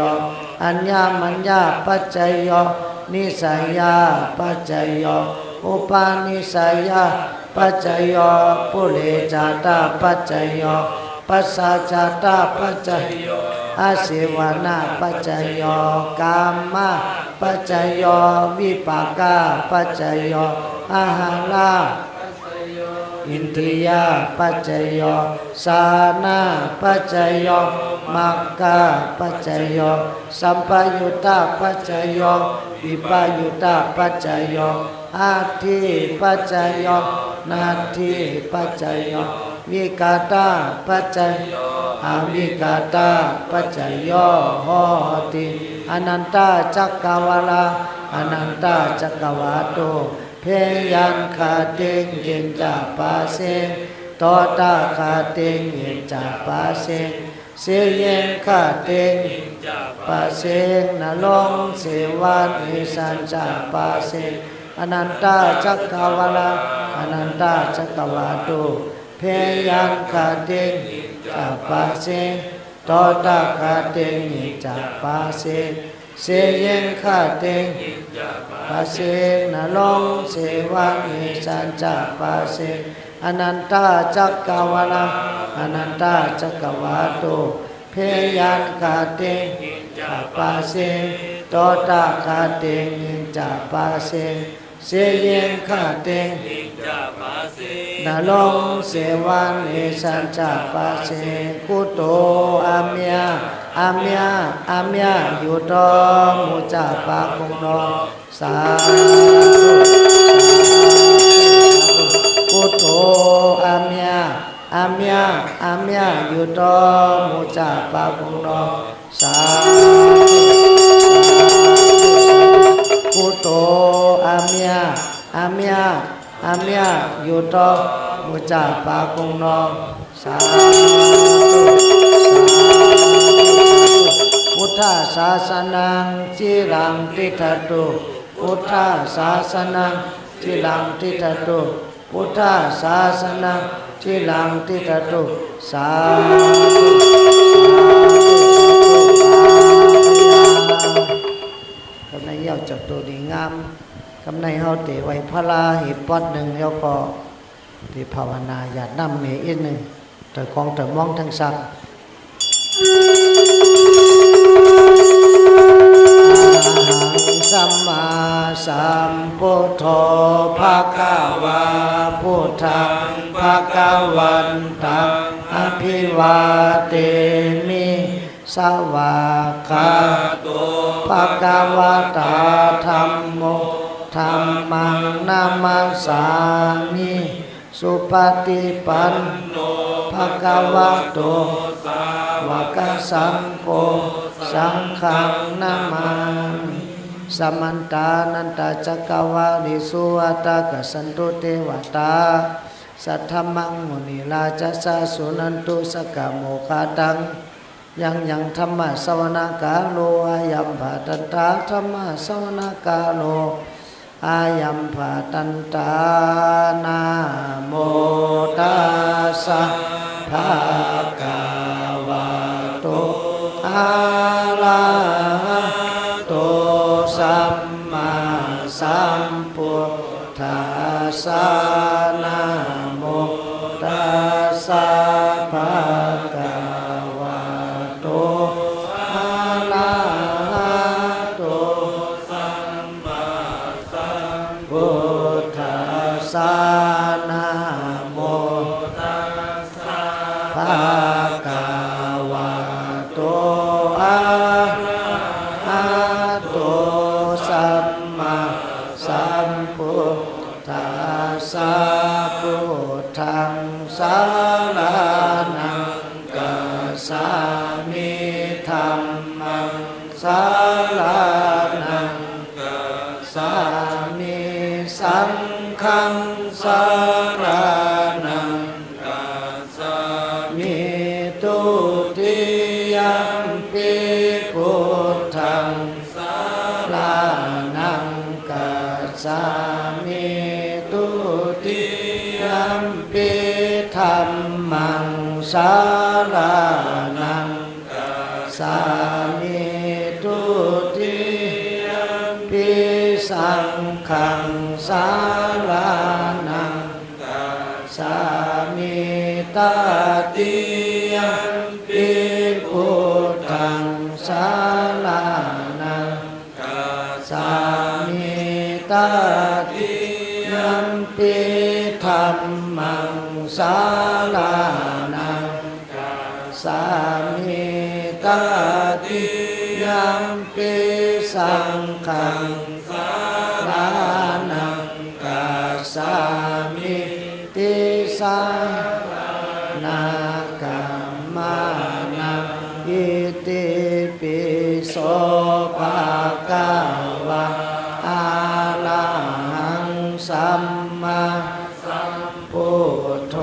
ອັນຍະມັນຍະປັດຈະໂຍ ນິສະຍາປັດຈະໂຍ ອຸປະນິສະຍາປັດຈະໂຍ ປຸເຣຈາຕະປັດຈະໂຍ ປັດສະຈາຕະປັດຈະໂຍ ອາຊີວະນະປັດຈະໂຍ ກາມະປັດຈະໂຍ ວິປາກະປັດຈະໂຍ ອາຫາລະ ອິນທຣິຍະປັດຈະໂຍ ຊານະປັດຈະໂຍ ມັກກະປັດຈະໂຍ ສຳປະຍຸດຕະປັດຈະໂຍ ວິປະຍຸດຕະປັດຈະໂຍ ອັດຖິປັດຈະໂຍ ນັດຖິປັດຈະໂຍ ວິກະຕະປັດຈະໂຍ ອະວິກະຕະປັດຈະໂຍ ໂຫຕິ ອະນັນຕະຈັກກະວາລາ ອະນັນຕະຈັກກະວາໂຕ ເພຍັງຄະຕິງ ກິນຈະປາສິງ ໂຕຕະຄະຕິງ ອິນຈະປາສິງ ເສຍັງຄະຕິງ ປາສິງ ນະລົງ ເສວັນ ເອສັນຈະປາສິງ ອະນັນຕະຈັກກະວາລາ ອະນັນຕະຈັກກະວາໂຕ ເພຍັງຄະຕິງ ຈະປາສິງ ໂຕຕະຄະຕິງ ອິນຈະປາສິງ ເສຍັງຄະຕິງ ປາສິງ ນະລົງ ເສວັງ ເອສັນຈະປາສິງ ອະນັນຕະຈັກກະວາລາ ອະນັນຕະຈັກກະວາໂຕ ເພຍັງຄະຕິງ ຈະປາສິງ ໂຕຕະຄະຕິງ ຈະປາສິງ ເສຍັງຄະຕິງ ນະລົງ ເສວັງ ເອສັນຈະປາສິງ ຄຸໂຕ ອາເມຍ ອາເມຍ ອາເມຍ ຢູໂຕ ມຸຈາປາກຸງໂນ ສາທຸ ສາທຸ ສາທຸ ພຸດໂທ ອາເມຍ ອາເມຍ ອາເມຍ ຢູໂຕ ມຸຈາປາກຸງໂນ ສາທຸ ສາທຸ ສາທຸ ພຸດໂທ ອາເມຍ ອາເມຍ ອາເມຍ ຢູໂຕ ມຸຈາປາກຸງໂນ ສາທຸ ສາທຸ ສາທຸ ພຸດທະສາສະນັງ ຈິລັງ ຕິດຖະຕຸ ພຸດທະສາສະນັງ ຈິລັງ ຕິດຖະຕຸ ພຸດທະສາສະນັງ ຈິລັງ ຕິດຖະຕຸ ສາທຸ ສາທຸ ສາທຸ ສາທຸ ກຳໄນຍາວຈະໂຕດີງາມ ກຳໄນເຮົາເຕໄວ້ພະລາອີກປອດໜຶ່ງ ແລ້ວກໍ ທີ່ພາວະນາຢາດນ້ຳເມອີກໜຶ່ງ ເຕີຂອງເຕີມອງທັງສັກ ອະຫັງ ສຳມາສຳພຸດໂທ ພະຄະວາ ພຸດທັງ ພະຄະວັນຕັງ ອະພິວາເດມິ ສະຫວາກຂາໂຕ ພະຄະວະຕາ ທຳໂມ ທຳມັງ ນະມັດສາມິ ສຸປະຕິປັນໂນ ພະຄະວະໂຕ ສາວະກະສັງໂຄ ສັງຄັງ ນະມາມິ ສະມັນຕາ ອະນັນຕະຈັກກະວາລີສຸ ອັດຕາກະສັນຕຸ ເທວະຕາ ສັດທະມັງ ມຸນີລາຊະ ສາທຸ ສຸນັນຕຸ ສະກະໂມຄະຕັງ ຍັງຍັງ ທຳມະສະວະນະກາໂລ ອາຍັມພະທັນຕາ ທຳມະສະວະນະກາໂລ ອາຍັມພະທັນຕາ ນະໂມຕັດສະ ພະຄະວະໂຕ ອະລະຫະໂຕ ສຳມາສຳພຸດ ທັດສະ ນະໂມຕັດສະ ພະຄະວະໂຕ ອະລະຫະໂຕ ສຳມາສຳພຸດທັດສະ ນະໂມ ພະຄະວະໂຕ ອະລະຫະໂຕ ສຳມາສຳພຸດທັດສະ ພຸດທັງສະລະນັງ ກັດສາມິ ທຳມັງສະລະນັງ ກັດສາມິ ສັງຄັງສະລະນັງ ກັດສາມິ ທຸຕິຍຳປິ ພຸດທັງ ສະລະນັງ ກັດສາມິ ທຸຕິຍຳປິ ທຳມັງສະລະນັງ ກັດສາມິ ທຸຕິຍຳປິ ສັງຄັງສະລະນັງ ກັດສາມິ ຕະຕິຍຳປິ ພຸດທັງສະລະນັງ ກັດສາມິ ຕະຕິຍຳປິ ທຳມັງສະລະນັງ ກັດສາມິ ຕະຕິຍຳປິ ສັງຄັງສະລະນັງ ກັດສາມິ ຕິສະຣະນະກັມມະນະ ອິຕິປິໂສ ພະຄະວາ ອະລະຫັງ ສຳມາສຳພຸດໂທ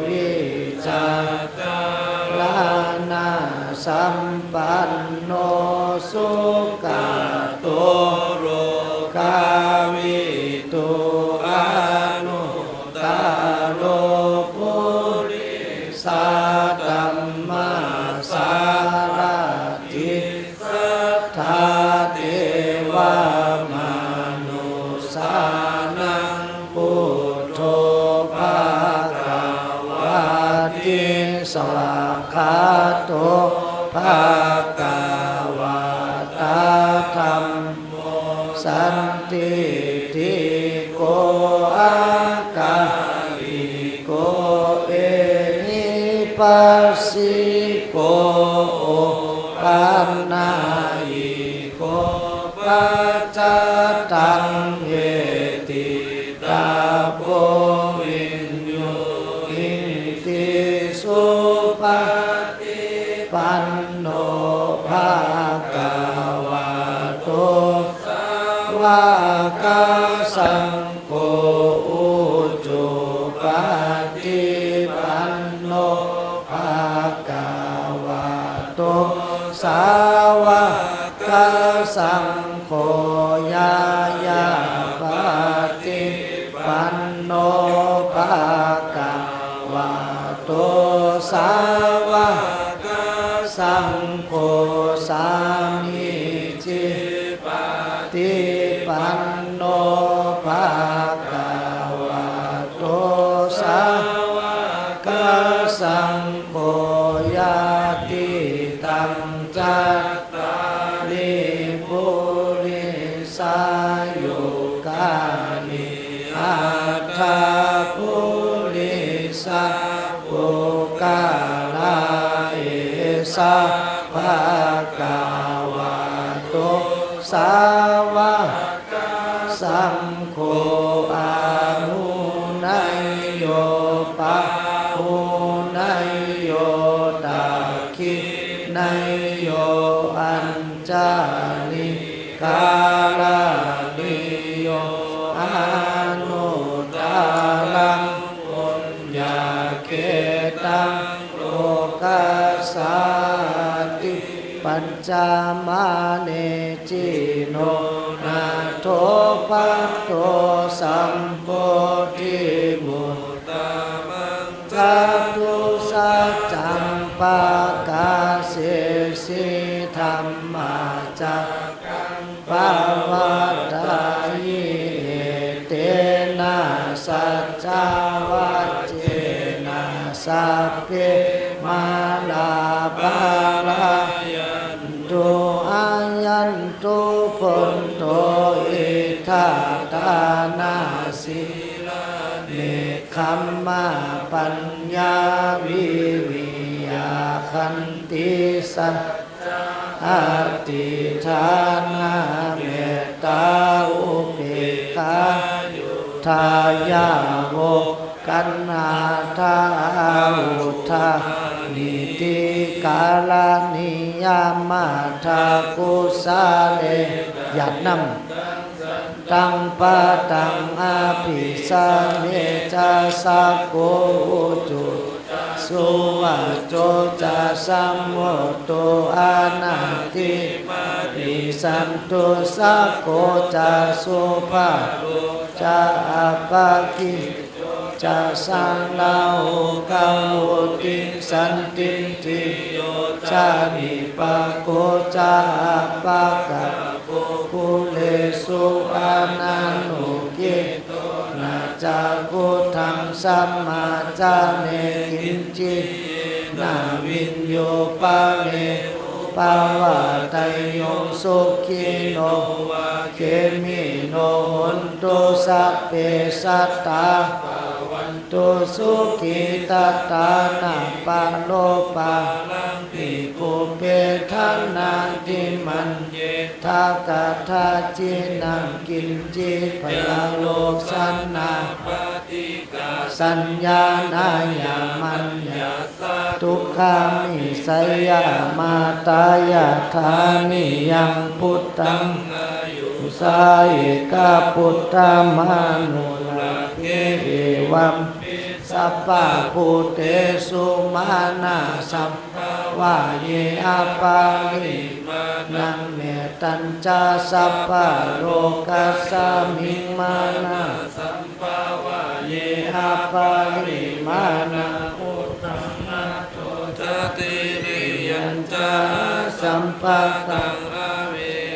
ວິຈັກຈະລະນະສຳປັນໂນ ສຸກະໂຕ ໂລກາວິທູ ອະນຸ ຕະໂລ ປຸລິສະຕັມມະສາລະຖິ ສັດຖາເທວະມະນຸດສານັງ ພຸດໂທ ພະຄະວາຕິ ສະວາກຂາໂຕ ພະຄະວາຕາ ທຳ ໂມ ສັນທິฏฐิໂກ ອາກາລິໂກ ເອຫິປັດສິໂກ ໂອປະນະຍິໂກ ປັດຈະຕັງ ເວທິຕາໂປ ວິນໂຍຫິຕິ ສຸປະ ຕິປັນໂນ ພະຄະວະໂຕ ສາວະກະສັງໂຄ ອຸຈຸປະຕິປັນໂນ ພະຄະວະໂຕ ສາວະກະສັງໂຄ ຍາຍາປະຕິປັນໂນ ພະຄະວະໂຕ ສາວະກະສັງໂຄ ສາມີຈິປະຕິປັນໂນ ພະຄະວະໂຕ ສາວະກະສັງໂຄ ຍະຕິຕັງ ຈັດຕາລິ ປຸລິສາຍຸການິ ອັດຖະປຸລິສະ ປຸກກະລາ ເອສະ ພະຄະວະໂຕ ສາວະກະສັງໂຄ ອາຫຸເນຍໂຍ ປາຫຸເນຍໂຍ ທັກຂິເນຍໂຍ ອັນ ຈາລິກາລະນິໂຍ ອານຸດຕະລັງ ປຸນຍະເຂຕັງ ໂລກັດສາຕິ ປັນຈະມາເນ ຈິໂນນະໂຖ ພັດໂຕ ສຳໂພທິມຸດຕະມັງ ຈະຕຸສັດຈັງ ປະກາເສສີ ທຳມະຈັກກັງ ປະວັດຖະຫິ ເອເຕນະ ສັດຈາວັດເຈນະ ສັບເພ ມາລາ ປະລາຍັນ ຕຸ ອາຍັນຕຸ ພົນໂຕ ອິດຖະທານະ ສີລະ ເນກຂຳມະ ປັນຍາ ວິລິ ຕິສັດຈາ ອະທິຖານາ ເມດຕາອຸເບກຂາ ໂຍທາຍາໂວ ກັນຫາທາ ອາວຸດທາ ນິຕິກາລະນິຍາມາທາ ກຸສາເລ ຍາດນ້ຳ ຕັງປະຕັງ ອະພິສາເມຈະ ສັກໂກ ອຸຈຸ ຈະ ສຸວາໂຈ ຈະ ສະມຸດໂຕ ອະນາທິປະຕິສັນຕຸ ສັກໂກ ຈະ ສຸພາໂລ ຈະ ອັບປະກິດໂຈ ຈະ ສາລະໂຫ ກະໂຫຕິ ສັນຕິນທິໂຍ ຈະ ນິປະໂກ ຈະ ອັບປະກະໂປ ກຸເລສຸ ອະນານຸກິດ ໂຕ ນະ ຈັກຂຸທັງ ສະມາຈາເນ ກິນຈິ ເຍນະ ວິນໂຍ ປະເລ ອຸປະວາໄຕໂຍ ສຸຂີໂນ ວາ ເຂມິໂນ ໂຫນຕຸ ສັບເປ ສັດຕາ ພະວັນຕຸ ສຸຂີຕະຕານະ ປະໂລ ປາລັງ ພິກຂຸ ເປທານາທິ ມັນເຍທາ ກະທາຈິນັງ ກິນຈິ ພະຍາໂລຊະນາ ປະຕິກາ ສັນຍານາຍາ ມັນຍາສາ ທຸກຂາມິໄສຍາ ມາຕາຍາທາ ນິຍັງ ພຸດທັງ ອາຍຸສາ ເອກະປຸດຕະ ມະນຸລາເກ ເອວັມ ສັບພະພູເຕສຸ ມານະສຳພາວະເຍ ອະປະລິມານັງ ເມດຕັນຈະ ສັບພະໂລກັດສະມິງ ມານະສຳພາວະເຍ ອະປະລິມານັງ ອຸດຕະມະໂຕ ຈາຕິຣິຍັນຈະ ອະສຳປະຕັງ ອະເວ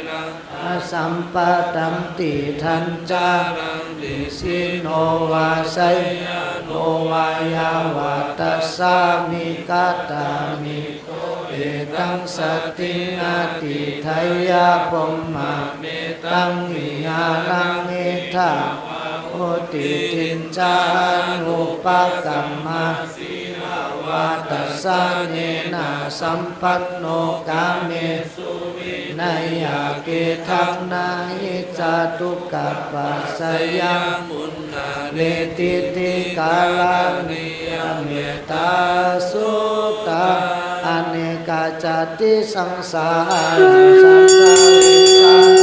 ລັງ ອະສຳປະຕັງ ຕິທັນຈະລັງ ນິສິນໂນ ວາໄສຍະໂນ ວາຍາວະ ຕັດສາມິ ກະຕາມິ ໂຕ ເອຕັງ ສະຕິງ ອະຕິໄທຍະ ພົມມະເມຕັງ ວິຫາລັງ ເອທາວາ ໂຫຕິ ທິນຈາ ອະນຸປະກຳມະ ສິລະວະ ຕັດສະເນນະ ສຳປັນໂນ ກາເມ ສຸ ວິໄນຍະ ເກທັງ ນະຫິ ຈະຕຸກັບປັດຊະຍັງ ປຸນນະ ເນຕິ ຕິກາລະນິຍະ ເມຕຕາ ສຸຕາ ອະເນກາ ຈາຕິສັງສາລະ ສັງສາລະ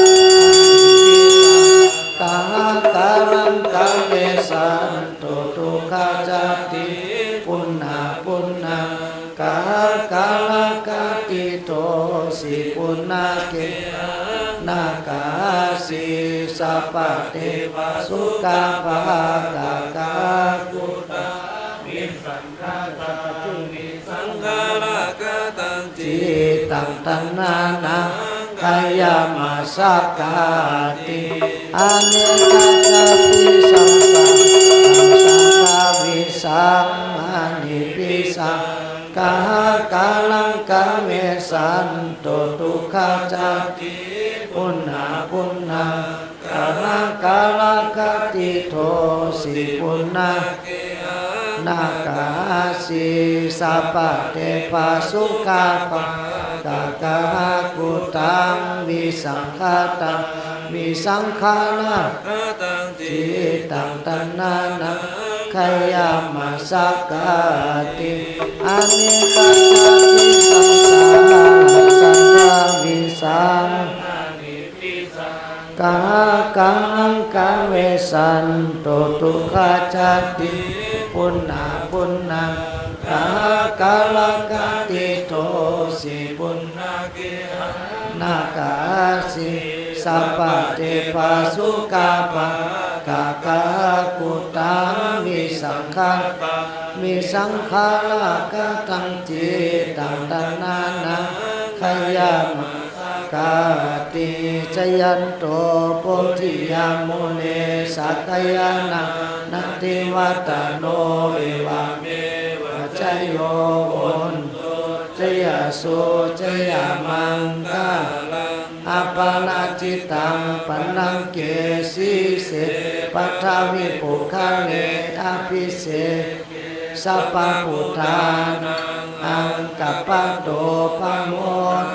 ກະຫະກາລັງ ກະເວສັນຕຸ ທຸກຂະຈາຕິ ປຸນນະ ປຸນນະ ກະຫະກາລະກະຕິໂທສິ ປຸນນະເກຫະ ນາກາສິ ສະປະເຕວະ ສຸຂະພາກະ ກະຫະກຸດຕາ ວິສັງຂະຕັງ ວິສັງຂາລະກະຕັງ ຈິດຕັງ ຕະນານັງ ຄະຍາມາສະກາຕິ ອະເນກາຈາຕິສັງສາລະ ສັງສາລະ ວິສັງ ອະນິບພິສັງ ກະຫະກາລັງ ກະເວສັນຕຸ ທຸກຂະຈາຕິ ປຸນນະ ປຸນນະ ກະຫະກາລະກະຕິໂທສິ ປຸນນະເກຫະ ນາກາສິ ສະປະເຕວະ ສຸຂະພາກະ ກະຫະກຸດຕາ ວິສັງຂະຕາ ວິສັງຂາລະກະຕັງ ຈິດຕັງ ຕະນານັງ ຄະຍາມາສະກາຕິ ອະເນກາຈາຕິສັງສາລະ ສັງສາລະ ວິສັງ ກະຫະກາລັງ ກະເວສັນຕຸ ທຸກຂະຈາຕິ ປຸນນະ ປຸນນະ ກະຫະກາລະກະຕິໂທສິ ປຸນນະເກຫະ ນາກາສິ ສະປະເຕວະ ສຸຂະພາກະ ກະຫະກຸດຕາ ວິສັງຂະຕາ ວິສັງຂາລະກະຕັງ ຈິດຕັງ ຕະນານັງ ຄະຍາມາສະກາຕິ ຈະຍັນໂຕ ໂພທິຍະ ມູເລ ສັກກະຍານາ ນັນທິວັດຕະໂນ ເອວະເມວະ ຈະໂຍ ໂຫນຕຸ ຈະຍະໂສ ຈະຍະມັງຄະລັງ ອະປະລາຈິຕັງ ປະລັງເກ ສີເສ ປັດຖະວິປຸກຄະເລ ອະພິເສ ສັບພະພຸດທານັງ ອັງຄ ກະປະໂຕປະໂມ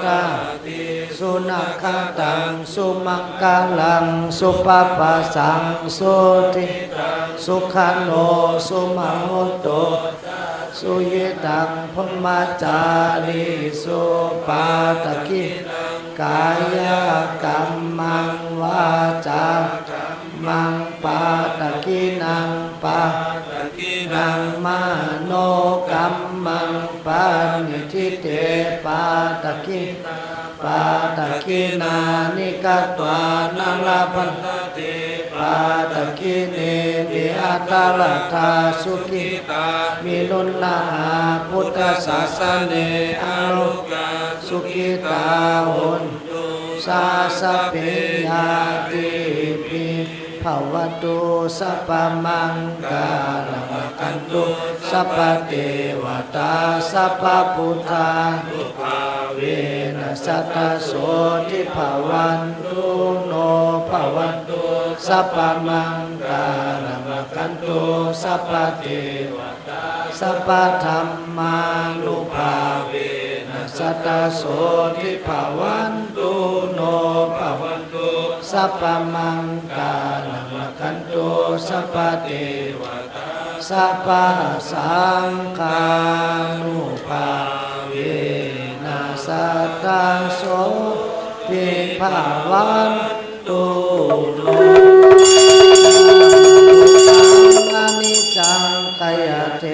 ທາ ຕິ ສຸນັກຂະຕັງ ສຸມັງຄະລັງ ສຸປະປາສັງ ສຸທິຕັງ ສຸຂະໂນ ສຸມະຫຸດໂຕ ຈະ ສຸຍິຕັງ ພຣມະຈາລີສຸ ປາຕະກິນ ກາຍະກຳມັງ ວາຈາກຳມັງ ປາຕະກິນ ປາຕະກິນ ມະໂນກຳມັງ ປານິທິເຕ ປາຕະກິນ ປາຕະກິນ ນິກະຕວາ ນະລະພັນຕະເຕ ປາຕະກິນ ວິອັດຕະລະທາ ສຸກິຕາ ວິລຸນລະຫາ ພຸດທະສາສະເນ ອາໂລກາ ສຸກິຕາ ໂຫນຕຸ ສາສະປິ ຍາຕິປິ ພະວະຕຸ ສັບພະມັງກາລັງ ກະຄັນຕຸ ສັບພະເທວະຕາ ສັບພະພຸດທານຸພາເວນະ ສັດທະໂສ ທິພະວັນຕຸ ໂນ ພະວັນຕຸ ສັບພະມັງກາລັງ ກະຄັນຕຸ ສັບພະເທວະ ຕາ ສັບພະທຳມານຸພາເວນະ ສັດທະໂສ ທິພະວັນຕຸ ໂນ ພະວັນຕຸ ສັບພະມັງກາລັງ ກະຄັນຕຸ ສັບພະເທວະຕາ ສັບພະສັງຄານຸພາເວນະ ສັດທະໂສ ທິພະວັນ ຕຸໂນ ນາມະຮູປັງ ອະນິດຈັງ ຂະຍະເທ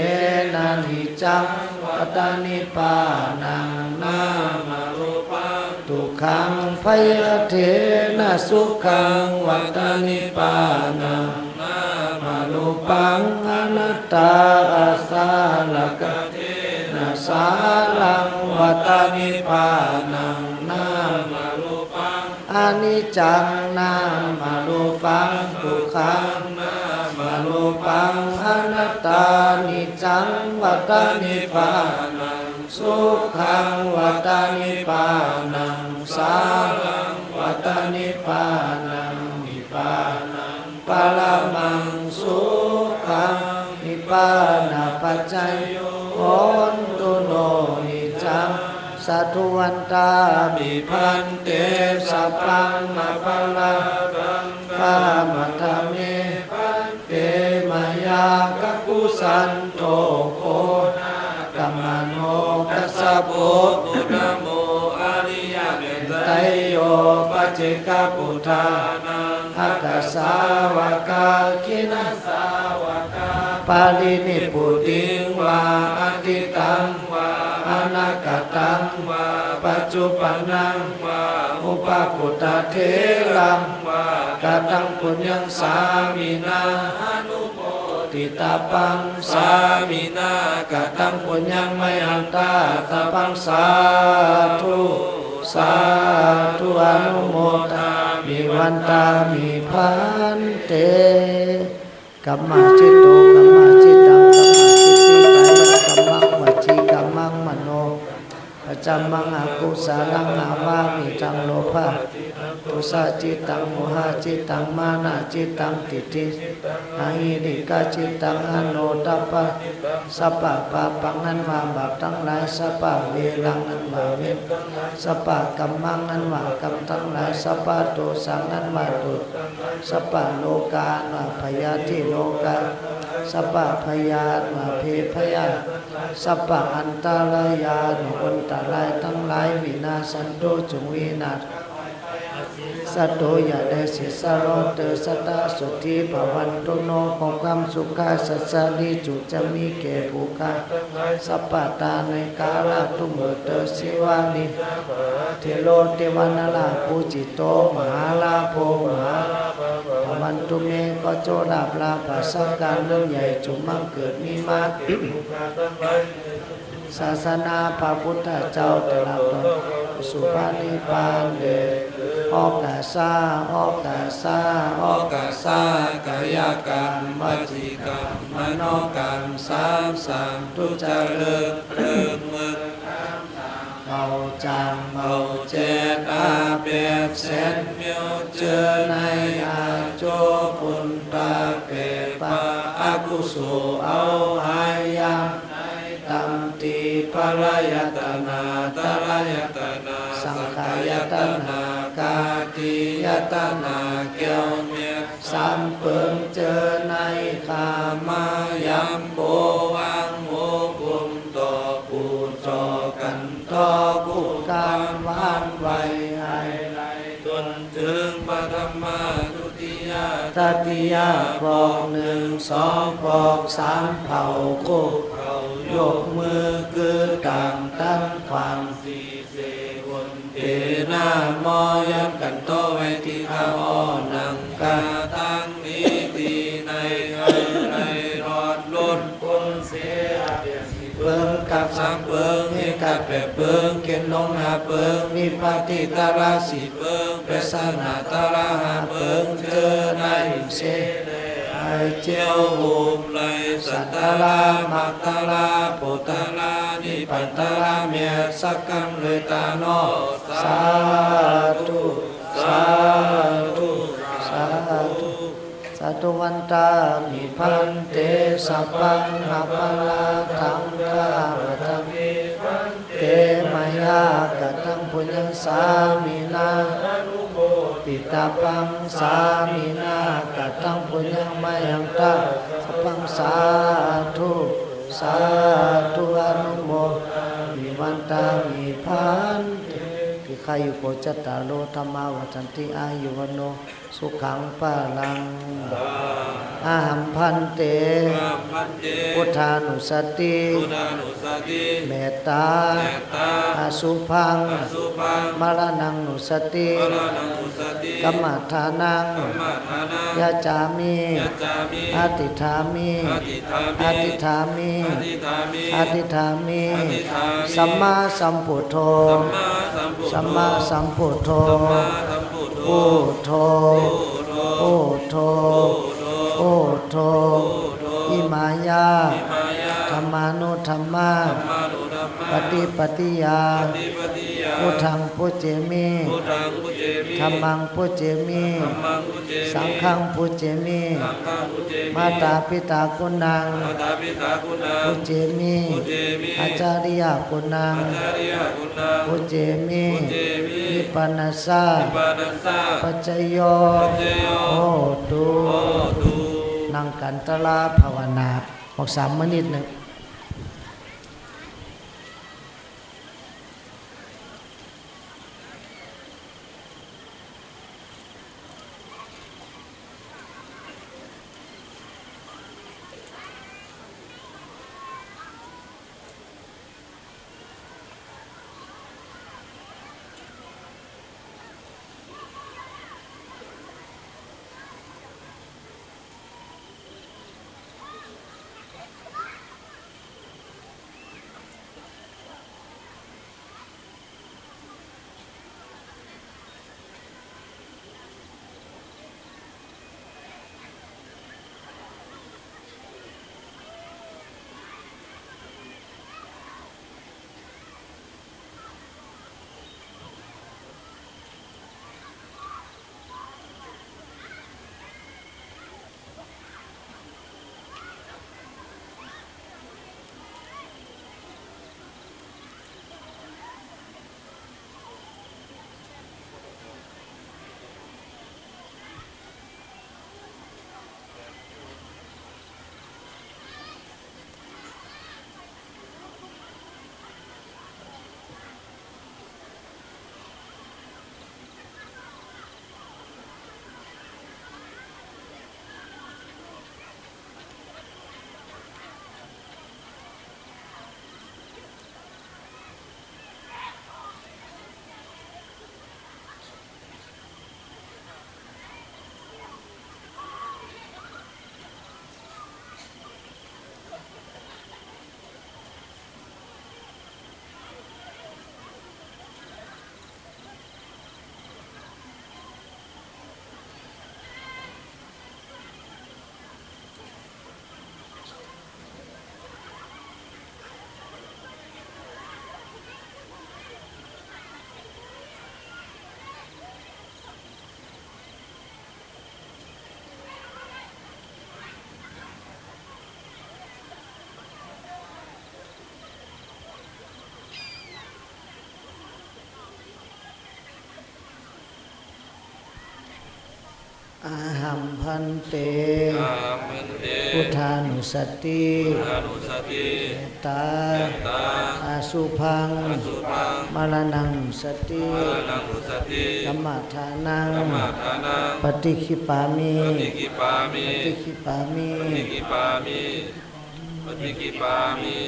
ນະ ນິດຈັງ ວັດຕານິບພານັງ ນາມະຮູປັງ ທຸກຂັງ ພະຍາເທນະ ສຸຂັງ ວັດຕານິບພານັງ ນາມະຮູປັງ ອະນັດຕາ ອະສາລະກະເທນະ ສາລັງ ວັດຕານິບພານັງ ນາມະຮູປັງ ອະນິດຈັງ ນາມະຮູປັງ ທຸກຂັງ ນາມະຮູປັງ ອະນັດຕາ ນິດຈັງ ວັດຕານິບພານັງ ສຸຂັງ ວັດຕານິບພານັງ ສາລັງ ວັດຕານິບພານັງ ນິບພານັງ ປະລະມັງ ສຸຂັງ ນິບພານະປັດຈະໂຍ ໂຫນຕຸໂນ ນິດຈັງ ສາທຸວັນຕາມິ ພັນເຕ ສັບພັງ ມະປະລະທັງ ຂະມະທະເມ ພັນເຕ ມາຍາກະກຸສັນໂທ ໂຄນາກະມະໂນ ກັດສະໂປ ໂມ ນະໂມ ອະລິຍະເມດໄຕໂຍ ປັດເຈກະພຸດທານັງ ອາກາສາວະກາ ຂິນະສາວະກາ ປະລິນິບພຸຕິງວາ ອະດີຕັງວາ ອະນາກະຕັງວາ ປັດຈຸບັນນັງວາ ອຸປະຄຸດທະເຖລັງວາ ກະຕັງປຸນຍັງ ສາມິນາ ອະນຸໂມທິຕະປັງ ສາມິນາ ກະຕັງປຸນຍັງ ມະຍັນຕາຕະປັງ ສາທຸ ສາທຸ ອະນຸໂມທາມິ ວັນຕາມິ ພັນເຕ. ກຳມະຈິດໂຕ ກຳມະຈິດຕັງ ກຳມະຈິດຕິ ກາຍະກຳມັງ ວະຈີກຳມັງ ມະໂນກຳມັງ ອະກຸສະລັງ ອາວາມິ ທັງໂລພະ ໂທສະຈິດຕັງ ໂມຫະຈິດຕັງ ມານະຈິດຕັງ ທິດຖິ ອະຫິລິກະຈິດຕັງ ອະໂນຕະປະ ສັບພະປາປັງ ອັນວ່າບາບທັງຫຼາຍ ສັບພະເວລັງ ອັນວ່າເວນ ສັບພະກຳມັງ ອັນວ່າກຳທັງຫຼາຍ ສັບພະໂທສັງ ອັນວ່າໂທ ສັບພະໂລກາ ອັນວ່າພະຍາທິໂລກາ ສັບພະພະຍາດ ອັນວ່າເພດພະຍາດ ສັບພະອັນຕະລາຍາ ອັນວ່າອັນຕະລາຍທັງຫຼາຍ ວິນາສັນຕຸ ຈົ່ງວິນາສ ສັດໂຕ ຢ່າໄດ້ເສດສະຫຼອດເຕີ ສັດຕາ ສຸດທີ ພະວັນຕຸໂນ ຂໍຄວາມສຸຂາ ສັດສະລີ ຈົ່ງຈະມີແກ່ຜູ້ຂ້າ ສັບພະຕາ ໃນກາລະທຸກມື້ເຕີ ສີວານິ ເທໂລ ເທວານາລາ ປູຈິໂຕ ມະຫາລາໂພ ມະຫາລາ ພະວັນຕຸເມ ຂໍໂຊກລາບ ລາພະສັກການອັນໃຫຍ່ ຈົ່ງບັງເກີດມີມາ ສາສະໜາພະພຸດທະເຈົ້າ ຕະຫຼອດຕໍ່ສູ່ພະນິບພານເດີ ໂອກາສາ ໂອກາສາ ໂອກາສາ ກາຍະກຳ ວະຈີກຳ ມະໂນກຳ ສາມສາມ ທຸຈະເລີດ ເລີດເມີດ ເມົາຈາງເມົາເຈັດ ອາແປດແສນມິວ ເຈີໃນອາໂຈ ປຸນຕາເປປາ ອະກຸໂສ ເອົາຫາຍາມ ໃນຕຳຕີ ພະລາຍະຕະນາ ຕະລະຍະຕະນາ ສັງຂາຍະຕະນາ ກາຕິຍະຕະນາ ແກ້ວແມັດສາມເປິງ ເຈີໃນກາມາຍາມໂພ ຫວ່າງໂຫກົມຕໍ່ ຜູ້ເຈາະກັນຕໍ່ ຜູ້ການຫວັ່ນໄຫວ ໄອໄຫຼຈົນເຖິງປະຖະມາ ທຸ ຕິຍາ ຕະຕິຍາ ພອກໜຶ່ງ ສອງ ພອກສາມ ເຜົ່າ ໂຄເຜົ່າ ຍົກມືກືດາງ ຕັນຂວາງ ສີເສ ຫົນເທນາ ມໍຍັນກັນຕໍ່ໄວ້ ທີຄາ ຫໍນັງກາ ທັງນີ້ ທີໃນ ໃຫ້ໄຫຼລອດ ລົ້ນພົ້ນເສ ອາເບຍ ເປິງກັບສາມເປິງ ເຮກັດແປດເປິງ ເກັດລົງຫ້າເປິງ ວິປັດຕິຕະລາສີ່ເປິງ ແປສະໜາຕະລາຫ້າເປິງ ເຈີໃນເສແລ ໄອຈຽວໂຮມໄລ ສັດຕະລາ ມັກຕະລາ ໂພຕະລາ ນິບພານຕະລາ ແມ່ນສັກກັງເລີຍຕານໍ ສາທຸ ສາທຸ ສາທຸ. ສາທຸວັນຕາມິພັນເຕ ສັບພັງອະປາລາທັງຂ້າພະເຈົ້າມີພັນເຕ ມາຍາກະຕັງປຸນຍັງສາມິນາ ອະນຸໂມທິຕາພັງສາມິນາ ກະຕັງປຸນຍັງມາຍັງຕາ ສັບພັງ ສາທຸ ສາທຸ ອະນຸໂມທາມິວັນຕາມິພັນເຕ ດີຄາຍຸໂກ ຈັດຕາໂລ ທຳມາວັດທັນຕິ ອາຍຸວັນໂນ ສຸຂັງພະລັງ ອະຫັງພັນເຕ ອະຫັງພັນເຕ ພຸດທານຸສະຕິ ພຸດທານຸສະຕິ ເມດຕາ ເມດຕາ ອະສຸພັງ ອະສຸພັງ ມະລະນານຸສະຕິ ມະລະນານຸສະຕິ ກຳມະຖານັງ ກຳມະຖານັງ ຢາຈາມິ ຢາຈາມິ ອະທິຖາມິ ອະທິຖາມິ ອະທິຖາມິ ອະທິຖາມິ ອະທິຖາມິ ສຳມາສຳພຸດໂທ ສຳມາສຳພຸດໂທ ສຳມາສຳພຸດໂທ ສຳມາສຳ ພຸດໂທ ພຸດໂທ ພຸດໂທ ພຸດໂທ ອິມາຍາ ທຳມານຸທຳມາ ປະຕິປັດຕິຍາ ພຸດທັງ ປຸດເຈມິ ທຳມັງ ປຸດເຈມິ ສັງຄັງ ປຸດເຈມິ ມາຕາປິຕາຄຸນນັງ ປຸດເຈມິ ອາຈາລິຍະຄຸນນັງ ປຸດເຈມິ ວິປັນນະສາ ປັດຈະໂຍ ໂຫຕຸ ນັ່ງກັນຕະລາພາວະນາ ໝົດສາມມະນິດໜຶ່ງ. ມພັນເຕ ອາມພັນເຕ ພຸດທານຸສະຕິ ພຸດທານຸສະຕິ ເມດຕາ ເມດຕາ ອະສຸພັງ ອະສຸພັງ ມະລະນັງນຸສະຕິ ມະລະນັງນຸສະຕິ ກຳມະຖານັງ ກຳມະຖານັງ ປະຕິຄິບປາມິ ປະຕິຄິບປາມິ ປະຕິຄິບປາມິ ປະຕິຄິບປາມິ ປະຕິກິບປາມິ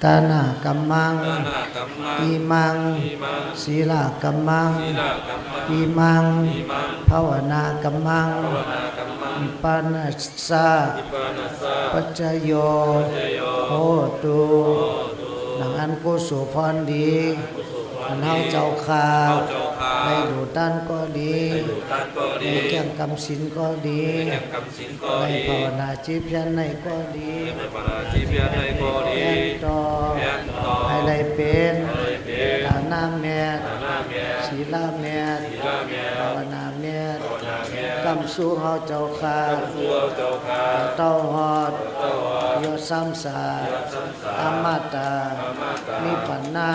ຕານະກັມມັງ ຕານະກັມມັງ ອິມັງ ອິມັງ ສີລະກັມມັງ ສີລະກັມມັງ ອິມັງ ອິມັງ ພາວະນາກັມມັງ ພາວະນາກັມມັງ ນິບປານັດສະ ນິບປານັດສະ ປັດຈະໂຍ ປັດຈະໂຍ ໂຫຕຸ ໂຫຕຸ ດັ່ງອັນກຸໂສພອນດີ ອັນເຮົາເຈົ້າຂ້າ ເຮົາເຈົ້າຂ້າ ໄດ້ດູດດ້ານກໍດີ ໄດ້ດູດດ້ານກໍດີ ໄດ້ແກ່ງກຳສິນກໍດີ ໄດ້ແກ່ງກຳສິນກໍດີ ໄດ້ພາວະນາຈິດພຽນໃນກໍດີ ໄດ້ພາວະນາຈິດພຽນໃນກໍດີ ແຜ່ນຕໍ່ ແຜ່ນຕໍ່ ໃຫ້ໄດ້ເປັນ ໃຫ້ໄດ້ເປັນ ຖານະແມ່ນ ຖານະແມ່ນ ສີລະແມ່ນ ສີລະແມ່ນ ພາວະນາແມ່ນ ພາວະນາແມ່ນ ກຳສູ່ເຮົາເຈົ້າຂ້າ ກຳສູ່ເຮົາເຈົ້າຂ້າ ຕໍ່ເຕົ້າຮອດ ຕໍ່ເຕົ້າຮອດ ຍອດສາມສາ ຍອດສາມສາ ອະມະຕະ ອະມະຕະ ນິບປານະ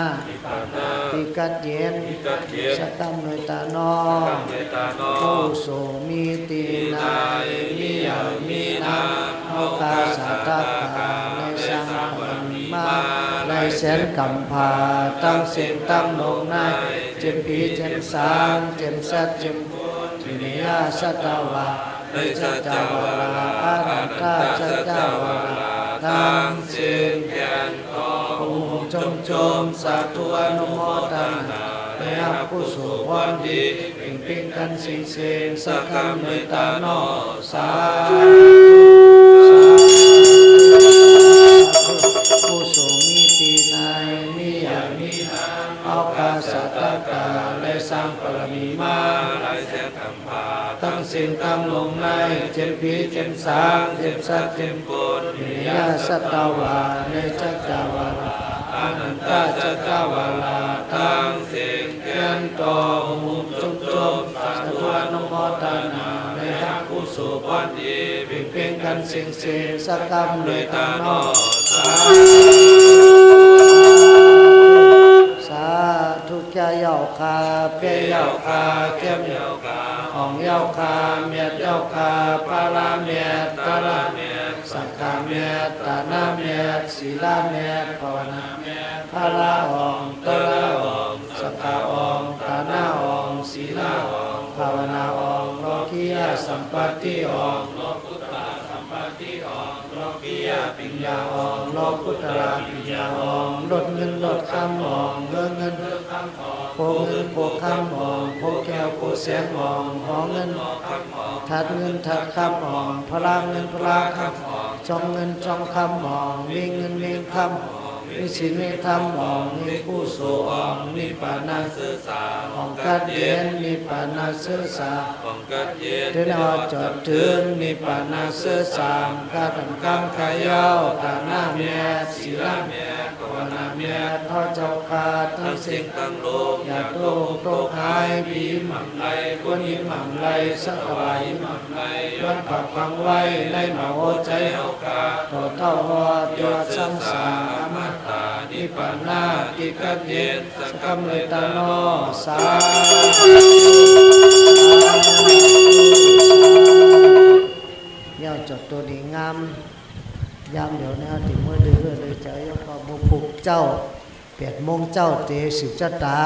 ທີ່ກັດເຢັນ ທີ່ກັດເຢັນ ສະກຳເມດຕານ້ອງ ສະກຳເມດຕານ້ອງ ຜູ້ໂສມີຕີນາຍ ມີຫຍັງມີນາມ ເຮົາຂ້າສາທະກາ ໄດ້ສ້າງບາລະມີມາ ຫຼາຍແສນກຳພາ ທັງເສັງທັງໂລກໃນ ເຈັນຜີເຈັນສາງ ເຈັນສັດເຈັນຄົນ ວິເນຍະສັດຕະວາ ໃນສັດຈະວາລາ ອະນັນຕະສັດຈະວາລາ ທັງເສັງແກ່ນ ຂໍໂອ້ໂຫມຈົ່ມໆ ສາທຸອະນຸໂມທະນາ ໄດ້ຮັບກຸໂສພອນດີ ເປັງໆກັນເສັງໆ ສະກຳເມດຕານ້ອງ ສາທຸ ສາທຸ ສາທຸ ຜູ້ໂສມີຕີນາຍ ມີຫຍັງມີນາມ ເຮົາຂ້າສາທະກາ ໄດ້ສ້າງບາລະມີມາ ຫຼາຍແສນກຳພາ ທັງເສັງທັງໂລກໃນ ເຈັນຜີເຈັນສາງ ເຈັນສັດເຈັນຄົນ ວິເນຍະສັດຕະວາ ໃນສັດຈະວາລາ ອະນັນຕະສັດຈະວາລາ ທັງເສັງແກ່ນ ຂໍໂອ້ໂຫມຈົ່ມໆ ສາທຸອະນຸໂມທະນາ ໄດ້ຮັບກຸໂສພອນດີ ເປັງໆກັນເສັງໆ ສະກຳເມດຕານ້ອງ ສາທຸ ສາທຸ ແກ່ເຫຍົາຂ້າ ແກ່ເຫຍົາຂ້າ ແກ່ເຫຍົາຂ້າ ອອງເຫຍົາຂ້າ ແມັດເຫຍົາຂ້າ ພາລະແມັດ ຕາລະແມັດ ສັງຄະແມັດ ຕານະແມັດ ສີລະແມັດ ພາວະນາແມັດ ພາລະອອງ ຕາລະອອງ ສັງຄະອອງ ຕານະອອງ ສີລະອອງ ພາວະນາອອງ ໂລກິຍະສຳປາຕິອອງ ໂລກຸດຕະລະສຳປາຕິອອງ ໂລກິຍະປິນຍາອອງ ໂລກຸດຕະລະປິນຍາອອງ ລົດເງິນລົດຄຳອອງ ເຮືອເງິນເຮືອຄຳອອງ ໂຄເງິນໂຄຄຳອອງ ໂຄແກ້ວໂຄແສງອອງ ຫໍເງິນຫໍຄຳອອງ ທາດເງິນທາດຄຳອອງ ພະລາເງິນພະລາຄຳອອງ ຈອງເງິນຈອງຄຳອອງ ມີເງິນມີຄຳອອງ ມີສິນມີທຳອອງ ມີກຸໂສອອງ ນິບປານະເຊີສາມ ອອງກັດເຢັນ ນິບປານະເຊີສາມ ອອງກັດເຢັນ ເດີນຮອດຈອດເຖິງ ນິບປານະເຊີສາມ ກາດອຳກາງຂາຍາວ ຕານະແມັດ ສີລະແມັດ ພາວະນາແມັດ ເຮົາເຈົ້າຂ້າ ທັງເສັງທັງໂລກ ຢ່າຕົກທຸກข์ຕົກໄພ ຜີຫິມໝໍາໄລ ຄວນຫິມໝໍາໄລ ສັດຕະວາຫິມໝໍາໄລ ວັນພະຝັງໄວ້ ໃນມະໂຫໃຈເຮົາຂ້າ ຕໍ່ເຕົ້າຮອດຍອດສັງສາ ອະມະຕະ ນິບປານະ ທີ່ກັດເຢັນ ສະກຳເມດຕານ້ອງ ສາທຸ ສາທຸ ສາທຸ ແລ້ວຈົບຕົວດີງາມ ຍາມດຽວນີ້ເຮົາຊິເມືອເດີເດີໃຈ ແລ້ວກໍມື້ພຸກເຈົ້າ ແປດໂມງເຊົ້າເຕສືບຊະຕາ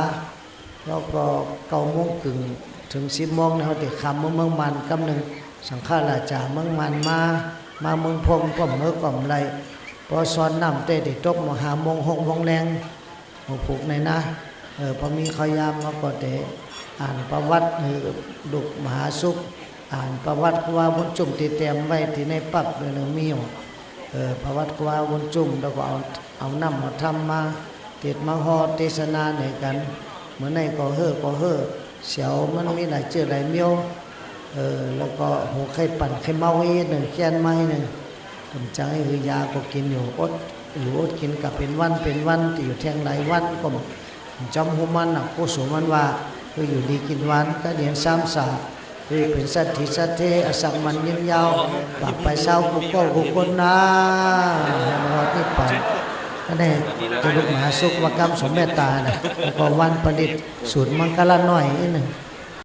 ແລ້ວກໍເກົ້າໂມງເຄິ່ງເຖິງສິບໂມງນີ້ ເຮົາເຕຂ້າມເມືອງ ເມືອງມານກຳໜຶ່ງ ສັງຄະລາຊາເມືອງມານມາ ມາເມືອງພົມ ກໍເມືອກໍໄດ້ ພໍສອນນ້ຳແຕ່ໄດ້ຕົກມາຫ້າໂມງ ຫົກໂມງແລງ ຫົວຜູກໃນນາ ເອີ ພໍມີເຂົ້າຍາມ ເຮົາກໍໄດ້ອ່ານປະຫວັດໃຫ້ລູກມະຫາສຸກ ອ່ານປະຫວັດຄູບາບຸນຊຸມທີ່ແຕ້ມໄວ້ທີ່ໃນປັບ ເອີ ມີຢູ່ ເອີ ປະຫວັດຄູບາບຸນຊຸມ ແລ້ວກໍເອົາ ເອົານຳເອົາທຳມາເທດມາຫໍ່ເທດສະໜາໃຫ້ກັນ ມື້ໃນກໍເຮີກໍເຮີ ສຽວມັນມີຫຼາຍເຈື່ອຫຼາຍມຽວ ເອີ ແລ້ວກໍຫູໄຄປັ່ນໄຄເມົາອີກໜຶ່ງ ແຄນມາອີກໜຶ່ງ ກຳຈັງໃຫ້ຄືຢາກໍກິນຢູ່ ອົດ ຢູ່ອົດກິນກໍເປັນວັນເປັນວັນ ທີ່ຢູ່ແທ່ງຫຼາຍວັນກໍ ຈຳຮູ້ມັນນະ ໂກສົມມັນວ່າ ຄືຢູ່ດີກິນຫວານ ກະດຽນສາມສາ ຄືເປັນສັດຖີສັດເທ ອາຍຸໝັ້ນຍືນຍາວ ປາກປາຍຊາວ ຄູ່ເກົ້າຄູ່ຄົນນາ ໃຫ້ຮອດນິບປານ ອັນນີ້ຈະລຸກມະຫາສຸກ ວ່າກຳສົມເມດຕານະ ແລ້ວກໍວັນປະດິດ ສູດມັງຄະລານ້ອຍອີກໜຶ່ງ.